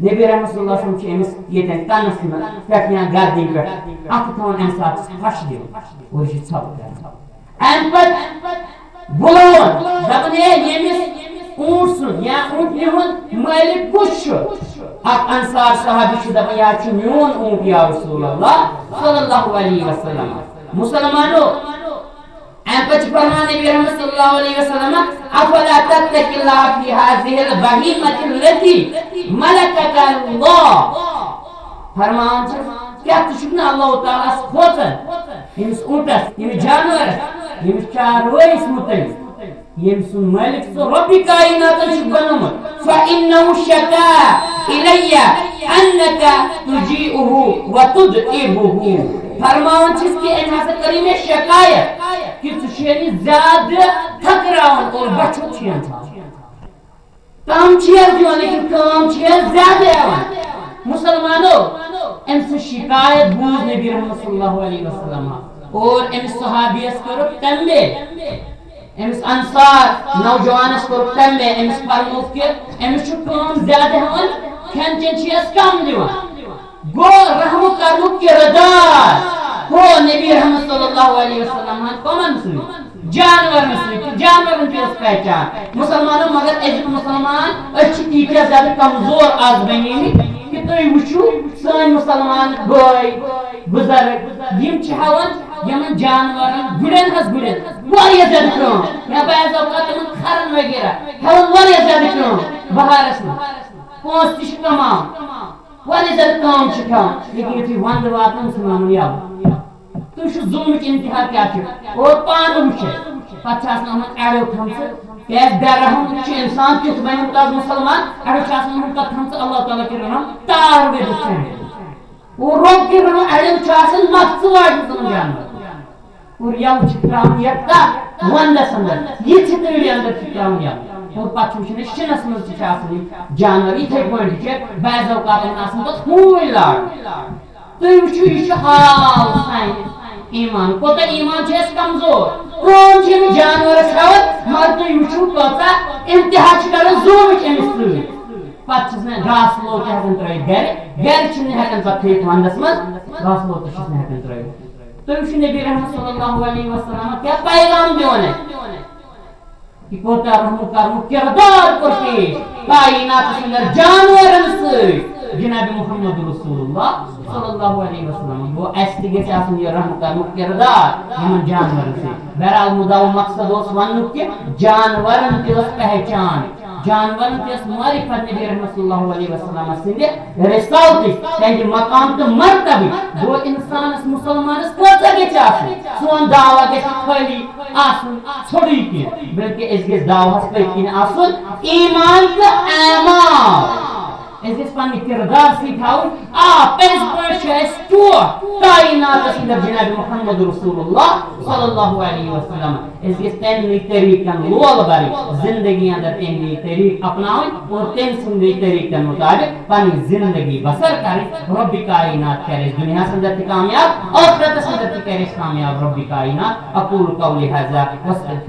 نبی رحمت صلی اللہ علیہ وسلم چھِ أمِس ییٚتٮ۪ن کَنَس منٛز پٮ۪ٹھ یا گردنہِ پٮ۪ٹھ اَتھٕ تھاوان، اَمہِ ساتہٕ چھِ پھَش دِوان اور یہِ چھِ ژھۄپہٕ کران۔ اَمہِ پتہٕ بُلاوان، دَپان، "ہے، ییٚمِس اوٗنٹ سُنٛد یا اوٗنٹنہِ ہُنٛد مٲلِک کُس چھُ؟" اَکھ انصار صحابی چھُ دَپان، "یہِ حظ چھُ میون اوٗنٹ یا رسول اللہ صلی اللہ علیہ وسلم۔" مسلمانو، اَمہِ پتہٕ چھُ فرمان نبی رحمت صلی اللہ علیہ وسلم، "افلا تتقی اللہ فی هذه البهیمة التی ملکک اللہ۔" فرمان چھُ، کیٛاہ ژٕ چھُکھ نہٕ اللہ تعالیٰ ہَس کھوژان؟ ییٚمِس اوٗنٹس، ییٚمِس جانورس، ییٚمِس چاروٲیِس مُتعلِق، ییٚمۍ سُنٛد مٲلِک ژٕ رۄبِ کایناتن چھُکھ بنومُت۔ فإنه شکا الی انک تجیعہ وتدعبہ۔ فرماوان چھِس کہِ أمۍ ہسا کٔرٕے مےٚ شکایت کہِ ژٕ چھُ أمِس زیادٕ تھکراوان اور بۄچھِ ہُنٛد چھُ یَن تھاوان۔ کم چھِ یَس دِوان، لیکن کٲم چھِ یَس زیادٕ ہٮ۪وان۔ مسلمانو، أمۍ سٕنٛز شکایت بوٗز نبی رحمت صلی اللہ علیہ وسلم اور أمِس صحابیَس کٔرٕکھ تنبیہ۔ أمِس انصار نوجوانس کوٚر تمہِ، أمِس فرموو کہِ أمِس چھُ کٲم زیادٕ ہٮ۪وان، کھٮ۪ن چٮ۪ن چھِ اَسہِ کم دِوان۔ گوٚو رحم کرنُک کردار گوٚو نبی رحمت صلی اللہ علیہ وسلمن کمن سۭتۍ؟ جانورن سۭتۍ۔ تہٕ جانورن تہِ ٲس پہچان۔ مسلمانو، مگر أزیُک مسلمان، أسۍ چھِ تیٖتیٛاہ زیادٕ کمزور آز بنیمٕتۍ کہِ تُہۍ وٕچھِو سٲنۍ مسلمان بٲے بُزرگ، یِم چھِ ہٮ۪وان یِمن جانورن، گُرٮ۪ن حظ، گُرٮ۪ن واریاہ زیادٕ کٲم، یا بعض اوقات تِمن کھرن وغیرہ ہٮ۪وان واریاہ زیادٕ کٲم بہارس منٛز۔ پونٛسہٕ تہِ چھِ کماوان، واریاہ زیادٕ کٲم چھِ کھٮ۪وان، لیکن یُتھُے ونٛدٕ واتان، مسلمانن یَلہٕ۔ تُہۍ وٕچھِو ظُلمٕچ انتہا کیٛاہ چھِ۔ اور پانہٕ وٕچھِتھ، پتہٕ چھِ آسان یِمن اَڑیو تھٲمژٕ، کیٛازِ بے رحم چھُ انسان کیُتھ بنیومُت آز مسلمان، اَڑیو چھِ آسان یِمن پتہٕ تھٲمژٕ اللہ تعالیٰ کہِ رحم تار ؤرِتھ چھِ اَڑیو۔ اور رۄب کہِ رحم اَڑیو چھِ آسان نۄقژٕ واجہِ تِمن جانورن۔ اور یَلہٕ چھِ ترٛاوان یَتھ تَتھ وَنٛدَس اَنٛدر، یِتھِ تۭرِ اَنٛدر چھِ ترٛاوان یَلہٕ۔ اور پَتہٕ چھِ وٕچھان أسۍ شِنَس منٛز تہِ چھِ آسان یِم جانوَر، یِتھَے پٲٹھۍ چھِ بعض اوقاتَن آسان تَتھ ہوٗنۍ لاران۔ تُہۍ وٕچھِو، یہِ چھُ حال سانہِ ایٖمان، کوٗتاہ ایٖمان چھُ اَسہِ کمزور۔ پرٛون چھِ یِم جانوَرَس ہٮ۪وان، مگر تُہۍ وٕچھِو کۭژاہ اِنتِہا چھِ کَران ظُلمٕچ أمِس سۭتۍ۔ پَتہٕ چھِس نہٕ گاسہٕ لوٚو تہِ ہٮ۪کان ترٛٲوِتھ گَرِ، گَرِ چھِنہٕ ہٮ۪کان پَتہٕ تھٲوِتھ وَنٛدَس منٛز، گاسہٕ لوٚو تہِ چھِس نہٕ ہٮ۪کان ترٛٲوِتھ۔ تُہۍ وٕچھِو نبی رحمت صلی اللہ علیہ وسلم کیٛاہ پیغام دِوان اَسہِ۔ یہِ کوٗتاہ رحم و کرمُک کردار کوٚر پیش کائناتس اندر جانورن سۭتۍ۔ جناب محمد رسول اللہ صلی اللہ علیہ وسلم۔ گوٚو اَسہِ تہِ گژھِ آسُن یہِ رحم و کرمُک کردار یِمن جانورن سۭتۍ۔ بہرحال مُدعا و مقصد اوس وننُک کہِ جانورن تہِ ٲس پہچان۔ جانورن تہِ ٲس معرفت نبی رحمت صلی اللہ علیہ وسلم سٕنٛدِ رسالتٕچ، تہنٛدِ مقام تہٕ مرتبٕچ۔ گوٚو انسانس، مسلمانس کۭژاہ گژھِ آسٕنۍ؟ سون دعویٰ گژھِ نہٕ خٲلی آسُن ژھوٚرُے کینٛہہ، بلکہِ أسۍ گژھِ دعوہس پٔتۍ کِنۍ آسُن ایمان تہٕ اعمال۔ أسۍ گژھِ پننہِ کردار سۭتۍ تھاوُن۔ آ، پٔزۍ پٲٹھۍ چھُ اَسہِ ٹوٹھ کائناتس اندر جناب محمد رسول اللہ صلی اللہ علیہ وسلم۔ أسۍ گژھِ تمنٕے طریٖقن لول برٕنۍ، زندگی اندر تمنٕے طریٖق اپناوٕنۍ اور تٔمۍ سٕنٛدٕے طریٖقن مطابق پنٕنۍ زندگی بسر کرٕنۍ۔ رب کائنات کرِ أسۍ دُنیاہس اندر تہِ کامیاب، ٲخرتس اندر تہِ کرِ أسۍ کامیاب رب کائنات۔ اقول قولی ھذا واستغفر